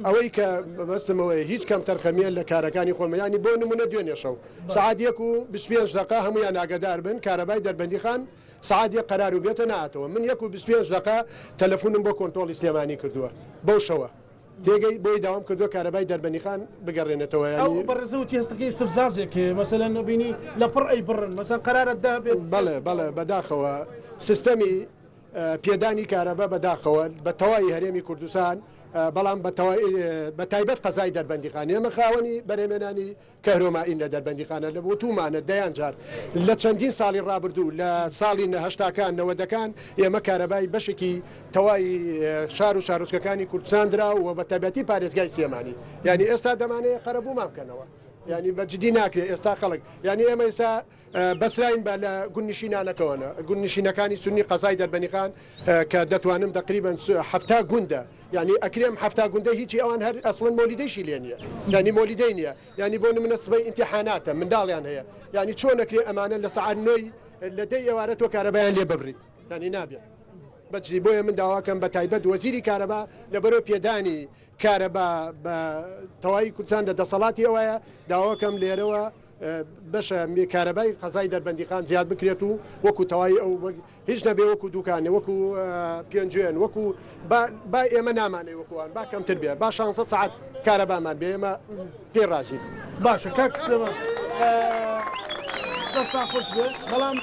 ئەوەی کە مەبەستم ئەوەیە هیچ کەمتەرخەمیە لە کارەکانی خۆم یانی بۆ نمونە دوێنێ شەو سەعات یەک و 25 دەقە هەمویان ئاگادار بن کارەبای دەربەندیخان سەعات یەک قەرار و بێتە نەهاتەوە من یەک و 25 دەقە تەلەفونم بۆ کۆنتۆڵی سلێمانی کردووە بەو شەوە تێگەی بۆی داوام کردووە کارەبای دەربەندیخان بگەڕێنێتەوە ئەو یانی بەڕێزە وتی هەستەکەی ئیستفزازێک هەیە مەسەلەن ئەبینی لە پڕ ئەیبڕن مەسەلەن قەرارە دە بێت بەڵێ بەڵێ بەداخەوە سیستەمی پێدانی کارەبا بەداخەوە بە تەواوی هەرێمی کوردستان بەڵام بە تایبەت قەزای دەربەندیخان ئێمە خاوەنی بەرهەمێنانی کەهرۆمائین لە دەربەندیخانە لە وتومانە دەیان جار لە چەندین ساڵی ڕابردوو لە ساڵی هەشتاکان نەوەدەکان ئێمە کارەبای بەشێکی تەواوی شار و شارۆچکەکانی کوردستان درا و بە تایبەتی پارێزگای سلێمانی یانی ئێستا دەمانەیە قەرەبوومان بکەنەوە یانی بە جدی ناکرێت ئێستا خەڵک یانی ئێمە ئێستا بەسراین بە لە گوندنشینانەکەوەنە، گوندنشینەکانی سوننی قەزای دەربەنیخان کە دەتوانم تەقریبەن 70 گوندە، یانی ئەکرێ ئەم 70 گوندە هیچی ئەوان هەر ئەسڵەن مۆلیدەیشی لێ نییە، یانی مۆلیدەی نییە، یانی بۆ نمونە سبەی ئیمتیحاناتە منداڵیان هەیە، یانی چۆن ئەکرێ ئەمانە لە سەعات نۆی لە دەی ئێوارە تۆ کارەبایان لێ ببڕیت، یانی نابێت بە جدی، بۆیە من داواکەم بە تایبەت وەزیری کارەبا لەبەرۆ پێدانی کارەبا بە تەواوی کوردستان لە دەسەڵاتی ئەوایە، داواکەم لێرەوە. بەشە کارەبای قەزای دەربەندیخان زیاد بکرێت و وەکو تەواوی ئەو هیچ نەبێ وەکو دوکانێ وەکو پێنجوێن وەکو با با ئێمە نامانەوێ وەکو ئەوان با کەمتر بێ با شانزە سەعات کارەبامان بێ ئێمە پێی ڕازین. باشە کاک سلێمان دەستان خۆش بێ بەڵام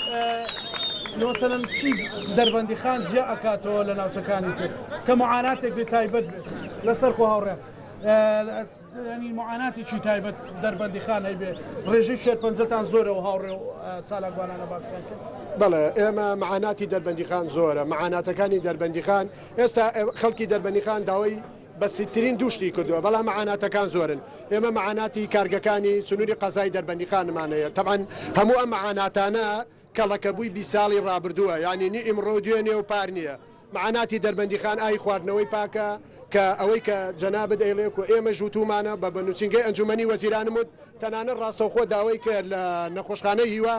مەسەلەن چی دەربەندیخان جیا ئەکاتەوە لە ناوچەکانی تر کە معاناتێک بێ تایبەت بێت لەسەر خۆ هاوڕێ یانی معاناتێکی تایبەت دەربەندیخان هەیبێ ڕێژەی شێرپەنجەتان زۆرە و هاوڕێ و چالاکوانانە باسیان کرد. بەڵێ ئێمە معاناتی دەربەندیخان زۆرە، معاناتەکانی دەربەندیخان ئێستا خەڵکی دەربەندیخان داوای بەسیتترین دوو شتی کردووە، بەڵام معاناتەکان زۆرن. ئێمە معاناتی کارگەکانی سنووری قەزای دەربەندیخانمان هەیە، تەبعەن هەموو ئەم معاناتانە کەڵەکەبووی 20 ساڵی ڕابردووە، یانی نی ئیمڕۆ و دوێنێ و پار نییە. معاناتی دەربەندیخان ئاوی خواردنەوەی پاکە کە ئەوەی کە جەنابت ئەیڵێ کو ئێمەش وتوومانە بە بە نووسینگەی ئەنجوومەنی وەزیرانم وت تەنانەت ڕاستەوخۆ داوای کرد لە نەخۆشخانەی هیوا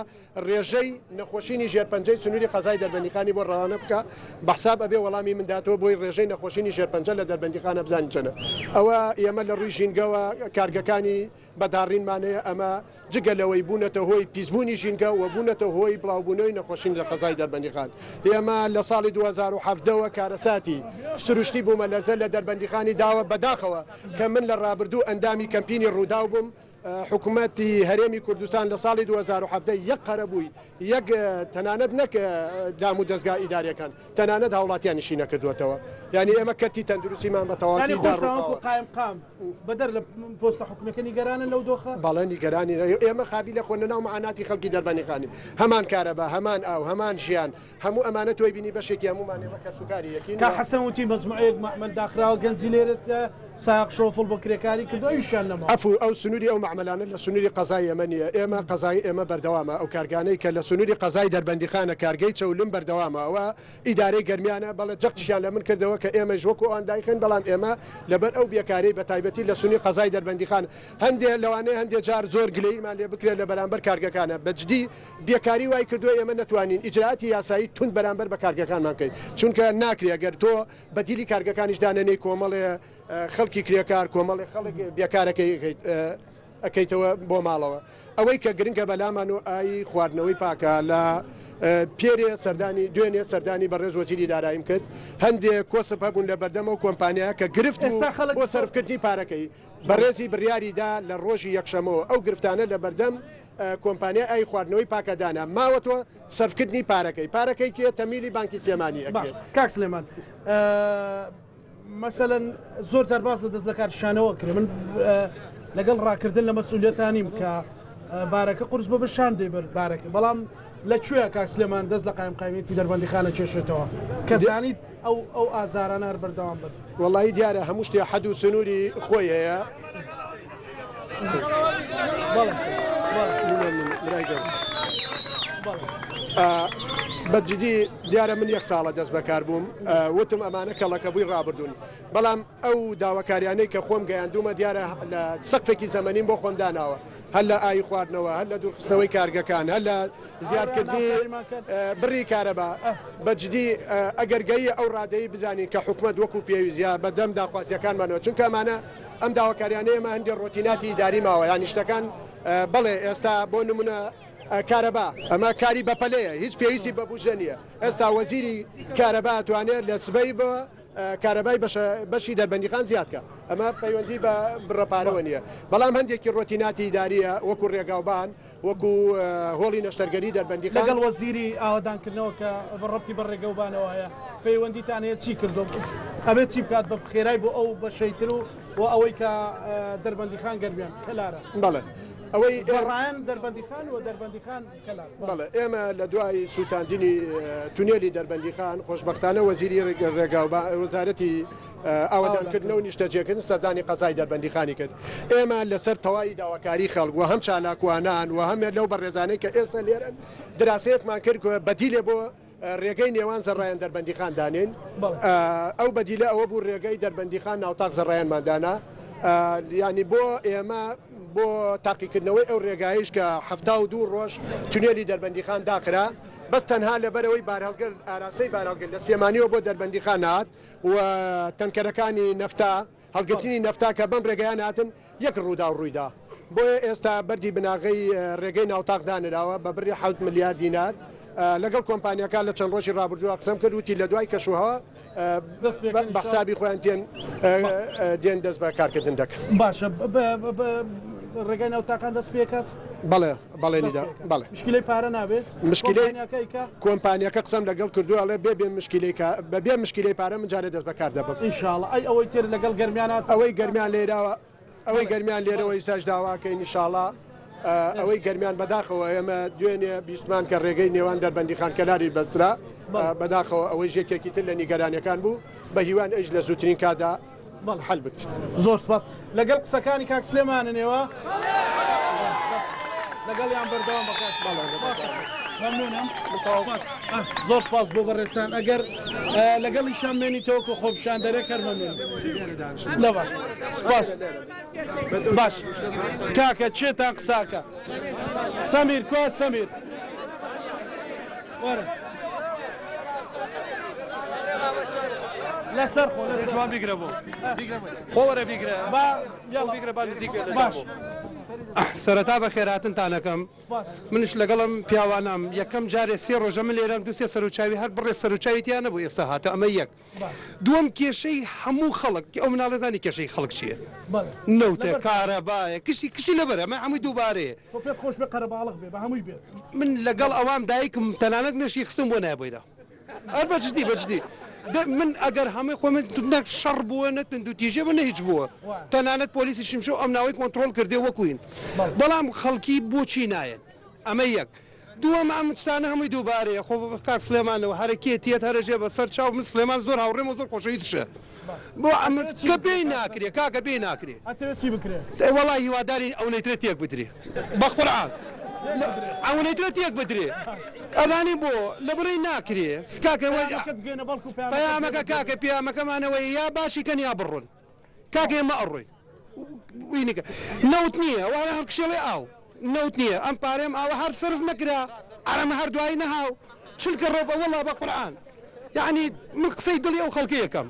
ڕێژەی نەخۆشینی ژێرپەنجەی سنووری قەزای دەربەندیخانی بۆ ڕەوانە بکا بە حساب ئەبێ وەڵامی من داتەوە بۆی ڕێژەی نەخۆشینی ژێرپەنجە لە دەربەندیخانە بزانین چەنە ئەوە ئێمە لە ڕووی ژینگەوە کارگەکانی بە داڕینمان هەیە، ئەمە جگە لەوەی بوونەتە هۆی پیسبوونی ژینگە و بوونەتە هۆی بڵاوبوونەوەی نەخۆشین لە قەزای دەربەندیخان. ئێمە لە ساڵی 2017 وە کارەساتی سروشتی بوومەلەرزە لە دەربەندیخانی داوە، بەداخەوە کە من لە ڕابردوو ئەندامی کەمپینی ڕووداو بووم، حکومەتی هەرێمی کوردستان لە ساڵی 2017 یەک قەرەبووی یەک تەنانەت نەک دام و دەزگا ئیداریەکان تەنانەت هاوڵاتیانیشی نەکردووەتەوە، یانی ئێمە کەرتی تەندروستیمان بە تەواوەتی یانی خۆشتان داڕووخاوە. وەکو قایمقام بەدەر لە پۆستە حکومیەکە نیگەرانن لەو دۆخە؟ بەڵێ نیگەرانین، ئێمە قابیلە خۆ لەناو معاناتی خەڵکی دەربەندیخانین، هەمان کارەبا، هەمان ئاو، هەمان ژیان، هەموو ئەمانە تۆی بینی بەشێکی هەموومان ئێمە کەسوکاری یەکین. کاک حەسەن وتی مەجموعەیەک مەعمەل داخراوە گەنجی لێرە سایەق شۆفڵ بۆ کرێکاری کردووە ئەویشیان نەماوە. عەفو ئەو سنوری ئەو مەعمەلانە لە سنوری قەزای ئێمە نییە، ئێمە قەزای ئێمە بەردەوامە، ئەو کارگانەی کە لە سنوری قەزای دەربەندیخانە کارگەی چەولم بەردەوامە ئەوە ئیدارەی گەرمیانە، بەڵێ جەختیشیان لە من کردەوە کە ئێمەیش وەکو ئەوان دایخەین، بەڵام ئێمە لەبەر ئەو بێکاریەی بە تایبەتی لە سنوری قەزای دەربەندیخان هەندێ لەوانەیە هەندێ جار زۆر گلەییمان لێ بکرێت لە بەرامبەر کارگەکانە بە جدی بێکاری وای کردووە ئێمە نەتوانین ئیجرائاتی یاسایی توند بەرامبەر بە کارگەکانمان بکەین چونکە ناکرێ گەر تۆ بەدیلی کارگەکانیش دانەنێی کۆمەڵێ خەڵکی کرێکار کۆمەڵێ خەڵک بێکارەکەی ئەکەیتەوە بۆ ماڵەوە. ئەوەی کە گرنگە بەلامان و ئاوی خواردنەوەی پاکە لە پێرێ سەردانی دوێنێ سەردانی بەڕێز وەزیری داراییم کرد هەندێ کۆسپ هەبوون لە بەردەم ئەو کۆمپانیایە کە گرفت بوو ئێستا خەڵک بۆ سەرفکردنی پارەکەی بەڕێزی بڕیاری دا لە ڕۆژی یەکشەمەوە ئەو گرفتانە لە بەردەم کۆمپانیای ئاوی خواردنەوەی پاکە دانا ماوەتەوە سەرفکردنی پارەکەی پارەکەی کێ تەمیلی بانکی سلێمانی باش ئەکرێت. کاک سلێمان مەسەلەن زۆر جار باس لە دەست لەکارکیشانەوە کرێ من لەگەڵ ڕاکردن لە مەسئولیەتا نیم کە بارەکە قورس بە بەشان دێ بەر بارەکە بەڵام لە کوێ کاک سلێمان دەست لە قایمقامیەتی دەربەندیخانە کێشێتەوە کە زانیت ئەو ئەو ئازارانە هەر بەردەوام بن. وەڵایی دیارە هەموو شتێ حەد و سنووری خۆی هەیە. بە جدی دیارە من یەک ساڵە دەست بەکار بووم وتم ئەمانە کەڵەکەبووی ڕابردوون بەڵام ئەو داواکاریانەی کە خۆم گەیاندوومە دیارە لە سەقفێکی زەمەنیم بۆ خۆم داناوە هەر لە ئاوی خواردنەوە هەر لە دوورخستنەوەی کارگەکان هەر لە زیادکردنی بڕی کارەبا بە جدی ئەگەر گەییە ئەو ڕادەی بزانین کە حکومەت وەکو پێویست یا بەدەم داخوازیەکانمانەوە چونکە ئەمانە ئەم داواکاریانەی ئێمە هەندێ ڕۆتیناتی ئیداری ماوە یانی شتەکان بەڵێ ئێستا بۆ نمونە کارەبا ئەمە کاری بەپەلەیە هیچ پێویستی بە بودجە نییە ئێستا وەزیری کارەبا توانێت لە سبەی بۆ کارەبای بەشی دەربەندیخان زیاد کە ئەمە پەیوەندی بە بڕە پارەوە نییە بەڵام هەندێکی ڕۆتیناتی ئیداریە وەکو ڕێگاوبان وەکو هۆڵی نەشتەرگەری دەربەندیخان. لەگەڵ وەزیری ئاوەدانکردنەوە کە ڕەبتی بە ڕێگەوبانەوە هەیە پەیوەندیتان هەیە چی کردووە ئەبێت چی بکات بە خێرای بۆ ئەو بەشەی تر و و ئەوەی کە دەربەندیخان گەرمیان کەلارە. بەڵێ ئەوەی زەڕایەن دەربەندیخان و دەربەندیخان کەلار. بەڵێ ئێمە لە دوای سووتاندنی تونێلی دەربەندیخان خۆشبەختانە وەزیری ڕێگاوبان وەزارەتی ئاوەدانکردنەوە و نیشتەجێکردن سەردانی قەزای دەربەندیخانی کرد. ئێمە لەسەر تەواوی داواکاری خەڵک و هەم چالاکوانان و هەم لەو بەڕێزانەی کە ئێستا لێرەن دراسەیەکمان کرد کە بەدیلێ بۆ رێگەی نێوان زەڕایەن دەربەندیخان دانێین. ئەو بەدیلە ئەوە بوو رێگەی دەربەندیخان ناوتاق زەڕایەنمان دانا. یانی بۆ ئێمە بۆ تاقیکردنەوەی ئەو رێگایەیش کە 72 رۆژ تونێلی دەربەندیخان داخرا بەس تەنها لەبەرئەوەی بارهەڵگر ئاراستەی بارهەڵگر لە سلێمانیەوە بۆ دەربەندیخان هات و تەنکەرەکانی نەفتا هەڵگرتنی نەفتا کە بەم ڕێگایان هاتن یەک ڕووداو ڕوویدا. بۆیە ئێستا بەردی بناغەی رێگەی ناوتاق دانراوە بە بڕی حەوت ملیار دینار. لەگەڵ کۆمپانیاکان لە چەند رۆژی رابردووە قسەم کرد وتی لە دوای کەشوهەوا بە حسابی خۆیان دێن دێن دەست بە کارکردن دەکەن. باشە ڕێگای ناوتاقان دەست پێکات؟ بەڵێ بەڵێنی دا بەڵێ. مشکلەی پارە نابێ؟ مشکلەی کۆمپانیاکە قسەم لەگەڵ کردووە ئەڵێ بێ بێ مشکلەی بە بێ مشکلەی پارە من جارێ دەست بەکار دەبم. ئینشاڵا ئەی ئەوەی تر لەگەڵ گەرمیانا ئەوەی گەرمیان لێراوە ئەوەی گەرمیان لێرەوە ئیستاش داواکەین ئیشاڵا ئەوەی گەرمیان بەداخەوە ئێمە دوێنێ بیستمان کە ڕێگەی نێوان دەربەندیخان کەلاری بەسترا بەداخەوە ئەوەیش یەکێکی تر لە نیگەرانیەکان بوو بە هیوان ئەیش لە زووترین کاتدا حل بکرێت. زۆر سپاس لەگەڵ قسەکانی کاک سلێمانن ئێوە لەگەڵیان بەردەوام بە کاک مەمنونم زۆر سپاس بۆ بەڕێزتان ئەگەر لەگەڵیشان مێنیتەوە کە خۆپیشاندەرێک هەر مەمنونم لە باش سپاس باش کاکە چێتان قساکە سەمیر کوا سەمیر وەرە لەسەر خۆ لەسەر جوان بیگرە بۆ خۆ وەرە بیگرە با بیگرە با نزیک باش سەرەتا بە خێراتنتان ئەکەم منیش لەگەڵم پیاوانام یەکەم جارێ سێ ڕۆژە من لێرەم دوو سێ سەروچاوی هەر بڕێ سەروچاوی تیا نەبوو ئێستا هاتە ئەمە یەک دووەم کێشەی هەموو خەڵک ئەو مناڵە زانی کێشەی خەڵک چییە نەوتە کارەبایە کشی کشی لەبەرە ئەمە هەمووی دووبارەیە پێت خۆش بێ قەرەباڵغ بێ بە هەمووی بێت من لەگەڵ ئەوام دایکم تەنانەت مێشکی خستم بۆ نایە بۆیدا ئەر بە جدی بە جدی من ئەگەر هەمووی خۆ من نە شەڕ بووە نە توندوتیژێ بوو نە هیچ بووە تەنانەت پۆلیسی شمشۆ ئەم ناوەی کۆنترۆڵ کردێ وەکوین بەڵام خەڵکی بۆچی نایەت ئەمە یەک دووەم ئەم شتانە هەمووی دووبارەیە خۆ کاک سلێمانەوە هەرە کێ تێت هەرە ژێ بە سەر چاو من سلێمان زۆر هاوڕێمە زۆر خۆشەویستشە بۆ ئەمە کە پێی ناکرێ کاکە پێی ناکرێ. ئەتەوێ چی بکرێ؟ وەڵا هیوادارین ئەونەی ترە تێک بدرێ بە قورعان ئەونەی ترە تێک بدرێ ئەزانی بۆ لە بڕی ناکرێ کاکە پەیامەکەت بگەینە بەڵکو پەیامەکە پەیامەکە کاکە پەیامەکەمانەوەی یا باشی کەن یا بڕۆن کاکە ئێمە ئەڕۆین وینیکە نەوت نییە وە هەڵکشێڵێ ئاو نەوت نییە ئەم پارەیەم ئاوە هەر سەرف نەکرا ئەرەمە هەر دوایی نەهاو چلکە ڕۆبە وەڵا بە قورعان یەعنی من قسەی دڵی ئەو خەڵکە یەکەم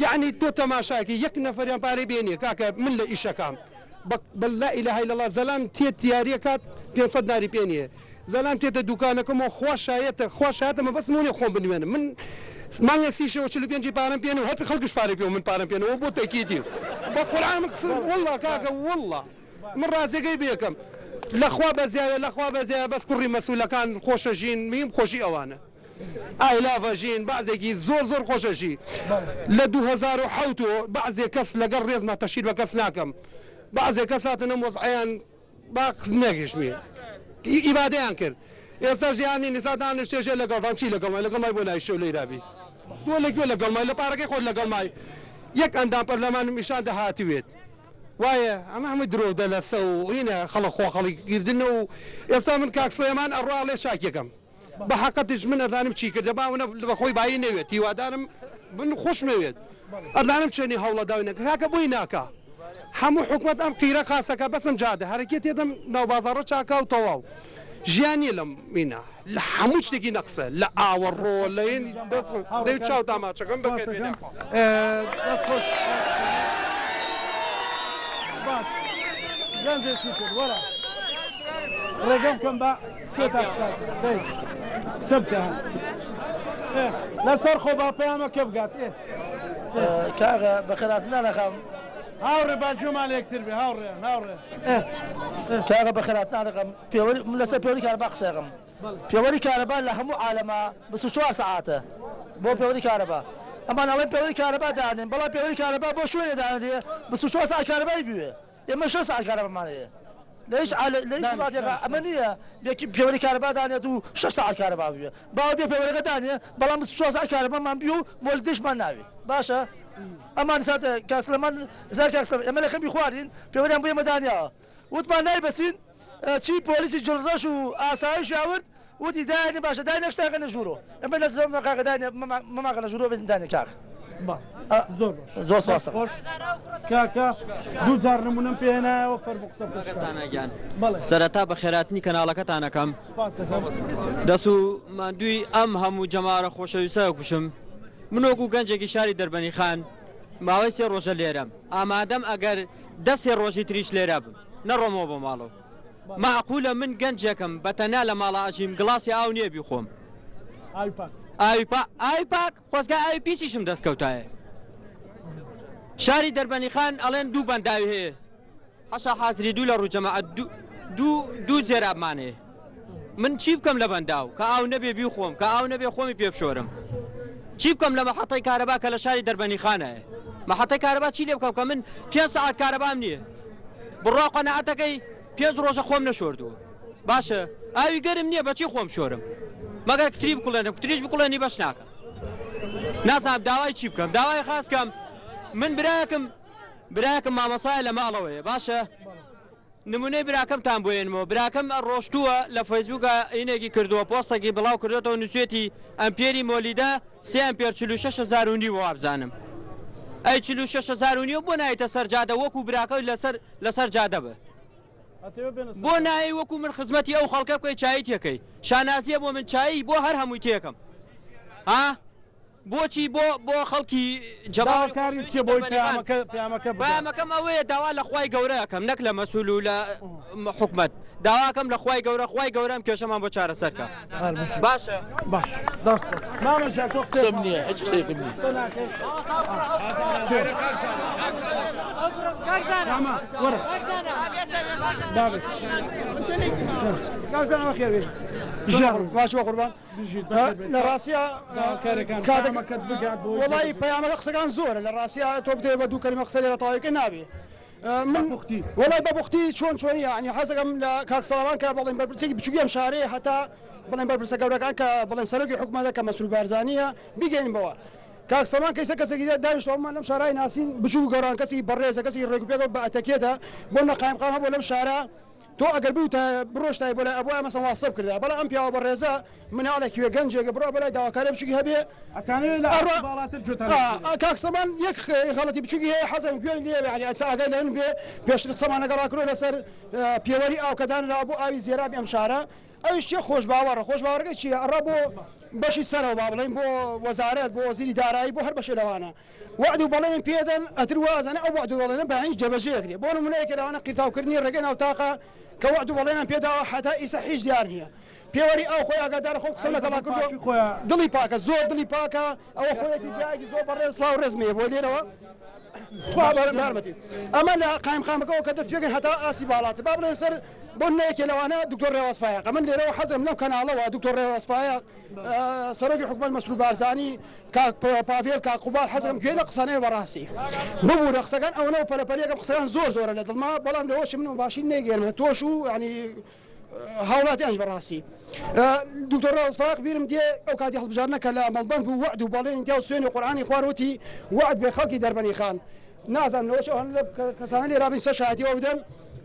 یەعنی تۆ تەماشاکی یەک نەفەریان پارەی بێ نییە کاکە من لە ئیشەکام بە لا اله الا الله زەلام تێت دیاریەکات 500 ناری پێ نییە زەلام تێتە دوکانەکەمەوە خوا شایەتە خوا شایەتە مەبەستم ئەوە نیە خۆم بنوێنم من مانگە سی شەوە 45 پارەم پێ نیە و هەر خەڵکیش پارەی پێوە من پارەم پێ نیە بۆ تەکیدی بە قورعان من قسە واللە کاکە واللە من ڕاستیەکەی بێکەم لەخوا بەزیاوێ لەخوا بەزیاوێ بەس کوڕی مەسولەکان خۆشە ژین میم خۆشی ئەوانە ئای لاڤ ژین بەعزێکی زۆر زۆر خۆشە ژی لە 2007 بەعزێ کەس لەگەڵ ڕێزما تەشیر بە کەس ناکەم بەعزێ کەس هاتن ئەم وەزعەیان با نەگەشتمی ئیبادەیان کرد ئێستاش یانی نیسا دانیشتێژێ لەگەڵتان چی لەگەڵمای لەگەڵمای بۆ ناوی شەو لەیرابی تۆ لەکوێ لەگەڵمای لە پارەکەی خۆت لەگەڵمای یەک ئەندام پەرلەمانم ئیشان دەهاتوێت وایە ئەمە هەمووی درۆ و دەلەسە و هینە خەڵک خۆ خەڵک گردنە و ئێستا من کاک سڵێمان ئەڕوا ئەڵێ چاکیەکەم بە حەقەتیش من ئەزانم چی کردە با ئەونە بە خۆی بایی نەوێت هیوادارم من خۆشمەوێت ئەزانم چەنی هەوڵە داوینە کاکە بۆی ناکا هەموو حکومەت ئەم قیرە خاسەکە بەسم جادە هەرەکێ تێدەم ناو بازاڕە چاکا و تەواو ژیان نییە لەم مینا لە هەموو شتێکی نەقسە لە ئاوەڕۆ لە دەی چاو تاماچەکەم بەخێر بێن یاخوا. دەست خۆش باش گەنجێکی تر وەرە ڕێگەم کەم بە کێ تا قسە دەی قسە بکە لەسەر خۆ با پەیامەکە بگات ئێ کاغە بەخێرهاتنتان ئەخەم. هاوڕێ با گوێمان لە یەکتر بێ هاوڕێیان هاوڕێ کاغە بەخێرهاتنتان ئەخەم پێوەری من لەسەر پێوەری کارەبا قسە ئەکەم پێوەری کارەبا لە هەموو عالەما 24 سەعاتە بۆ پێوەری کارەبا ئەمان ئەڵێن پێوەری کارەبا دانێن بەڵام پێوەری کارەبا بۆ شوێنێ دانرێ 24 سەعات کارەبای بوێ ئێمە شەش سەعات کارەبامان هەیە لە هیچ لە هیچ وڵاتێکا ئەمە نییە بێ پێوەری کارەبا دانێت و شەش سەعات کارەبا بوێ باوە بێ پێوەرەکە دانێ بەڵام 24 سەعات کارەبامان بوێ و مۆلدەشمان ناوێ باشە ئەمان ساتە کاک سلێمان زار کاک سلێمان ئێمە لە کەمپی خواردین پێوەریان بۆ ئێمە دانیاوە وتمان نایبەسین چی پۆلیسی جڵڕەش و ئاسایشی ئاورد وتی دایانی باشە دای نەشتاکە نە ژوورۆ ئەمە لە زەم کاکە دای مەماکە لە ژوورۆ بێتن دانێ کاک زۆر زۆر سپاس خۆش کاکە دوو جار نمونەم پێهێنایەوە فەرموو قسە بکە زانا گیان سەرەتا بەخێراتنی کەناڵەکەتان ئەکەم دەست و ماندووی ئەم هەموو جەماوەرە خۆشەویستە ئەکوشم من وەکو گەنجێکی شاری دەربەنیخان ماوەی سێ ڕۆژە لێرەم ئامادەم ئەگەر دە سێ ڕۆژی تریش لێرە بم. نەڕۆمەوە بۆ ماڵەوە. مەعقولە من گەنجێکم بە تەنیا لە ماڵا ئەژیم گڵاسی ئاو نییە بیخۆم. ئاوی پاک. ئاوی پاک ئاوی پاک خۆزگا ئاوی پیسیشم دەست کەوتایە. شاری دەربەنیخان ئەڵێن دوو بەنداوی هەیە. حەشا حازری دوو لە ڕوو جەماعەت دوو دوو دوو زێرابمان هەیە. من چی بکەم لە بەنداو کە ئاو نەبێ بیخۆم کە ئاو نەبێ خۆمی پێ بشۆرم چی بکەم لە مەحەتەی کارەبا کە لە شاری دەربەنیخانایە مەحەتەی کارەبا چی لێ بکەم کە من پێنج سەعات کارەبام نییە بڕوا قەناعەتەکەی پێنج ڕۆژە خۆم نەشۆردووە باشە ئاوی گەرم نییە بەچی خۆم شۆرم مەگەر کتری بکوڵێنم کتریش بکوڵێنی بەش ناکە نازانم داوای چی بکەم داوای خاس کەم من برایەکم برایەکم مامۆسایە لە ماڵەوەیە باشە نمونەی براکەمتان بۆ ێنمەوە براکەم ڕۆشتووە لە فەیسبووکا ینێکی کردووە پۆستەکی بڵاو کردۆتەوە نوسوێتی ئەمپێری مۆلیدە سێ ئەمپێر 46 هەزار و نیوە وابزانم ئەی 46 هەزار و نیوە بۆ نایتە سەر جادە وەکو براکەی لەسەر لەسەر جادە بە بۆ نایەی وەکو من خزمەتی ئەو خەڵکە بکەی چایی تێکەی شانازیە بۆ من چایی بۆ هەر هەمووی تێکەم ها بۆچی بۆ بۆ خەڵکی جەماوەری داواکاری چیە بۆی پەیامەکە پەیامەکە بگات؟ پەیامەکەم ئەوەیە داوا لە خوای گەورە ئەکەم نەک لە مەسول و لە حکومەت داواکەم لە خوای گەورە خوای گەورە ئەم کێشەمان بۆ چارەسەر کا باشە باش دەست خۆش مامە جان تۆ قسەم قسەم نییە هیچ قسەیەکم نییە قسە ناکەی مامە وەرە بابێت کاک زانا بەخێر بێی ژیان باش بە قوربان لە ڕاستیا کاتەکەت بگات بۆ وەڵی پەیامەکە قسەکان زۆرە لە ڕاستیا تۆ بتەوێ بە دوو کەلیمە قسە لێرە تەواوی بکەی نابێ من پوختی وەڵای بە پوختی چۆن چۆنی یعنی حەزەکەم لە کاک سەڵامان کە بەڵێن بەرپرسێکی بچووکی ئەم شارەیە هەتا بڵێن بەرپرسە گەورەکان کە بڵێن سەرۆکی حکومەتە کە مەسرور بارزانییە بیگەین بەوە کاک سەڵمان کەیسە کەسێکی دانیشتووە ئەومان لەم شارای ناسین بچووک و گەوران کەسێکی بەڕێزە کەسێکی ڕێکوپێکە و بە ئەتەکێتە بۆ نە قایمقام هەبووە لەم شارە تۆ ئەگەر بوتایە بڕۆشتای بۆ لای ئەبوایە مەسەن واستە بکردایە بەڵام ئەم پیاوە بەڕێزە مناڵێکی وێ گەنجێکە بڕوا بۆ لای داواکارێ بچوکی هەبێ ئەتانەوێ لە ئەڕوا ئاستی باڵاتر گوێتان لێ ئا بگیرێ. کاک سەمان یەک غەڵەتی بچوکی هەیە حەزم گوێم لێ بێ یانی ئەسا ئاگای لە من بێ پێشتر قسەمان لەگەڵا کردوە لەسەر پێوەری ئاو کە دانراوە بۆ ئاوی زێرابی ئەم شارە ئەویش چیە خۆشباوەڕە خۆشباوەڕەکەی چیە ئەڕا بۆ بەشی سەرەوە با بڵێین بۆ وەزارەت بۆ وەزیری دارایی بۆ هەر بەشێ لەوانە وەعد و بەڵێن پێدەن ئەتر وا ئەزانێ ئەو وەعد و بەڵێنە بەیانیش جێبەجێ ئەکرێ بۆ نمونە یەکێ لەوانە قیرتاوکردنی ڕێگەی ناو تاقە کە وەعد و بەڵێنیان پێداوە هەتا ئیسە هیچ دیار نییە پێوەری ئاو خۆی ئاگادارە خۆم قسەم لەگەڵا کردووە دڵی پاکە زۆر دڵی پاکە ئەوە خۆیەتی پیاوێکی زۆر بەڕێز سڵاو ڕێزم هەیە بۆ لێرەوە خوا بارمەتی ئەمە لە قایمقامەکەەوە کە دەست پێکەن هەتا ئاسی باڵاتر با بڵێن سەر بۆ نەیەکێ لەوانە دکتۆر ڕێواز فایەق من لێرەوە حەزم لەم کەناڵەوە دکتۆر ڕێواز فایەق سەرۆکی حکومەت مەسرور بارزانی کاک پاڤێل کاک قوباد حەزم گوێ لە قسانەیە بەڕاستی ببورە قسەکان ئەوەنە و پەلەپەلیەکەم قسەکان زۆر زۆرە لە دڵما بەڵام لەوەش من باشی نەیگەێنمە تۆش و ینی هاوڵاتیانش بەڕاستی دکتۆر ڕاز فاق بیرم دێ ئەو کاتی هەڵبژاردنە کە لە مەڵبەند بوو وەعد و بەڵێنی دا و سوێنی قورئانی خوارد وتی وەعد بێ خەڵکی دەربەنی خان نازانم لەوەش ئەوان لە کەسانە لێرا بن سەر شایەتی ئەوە بدەن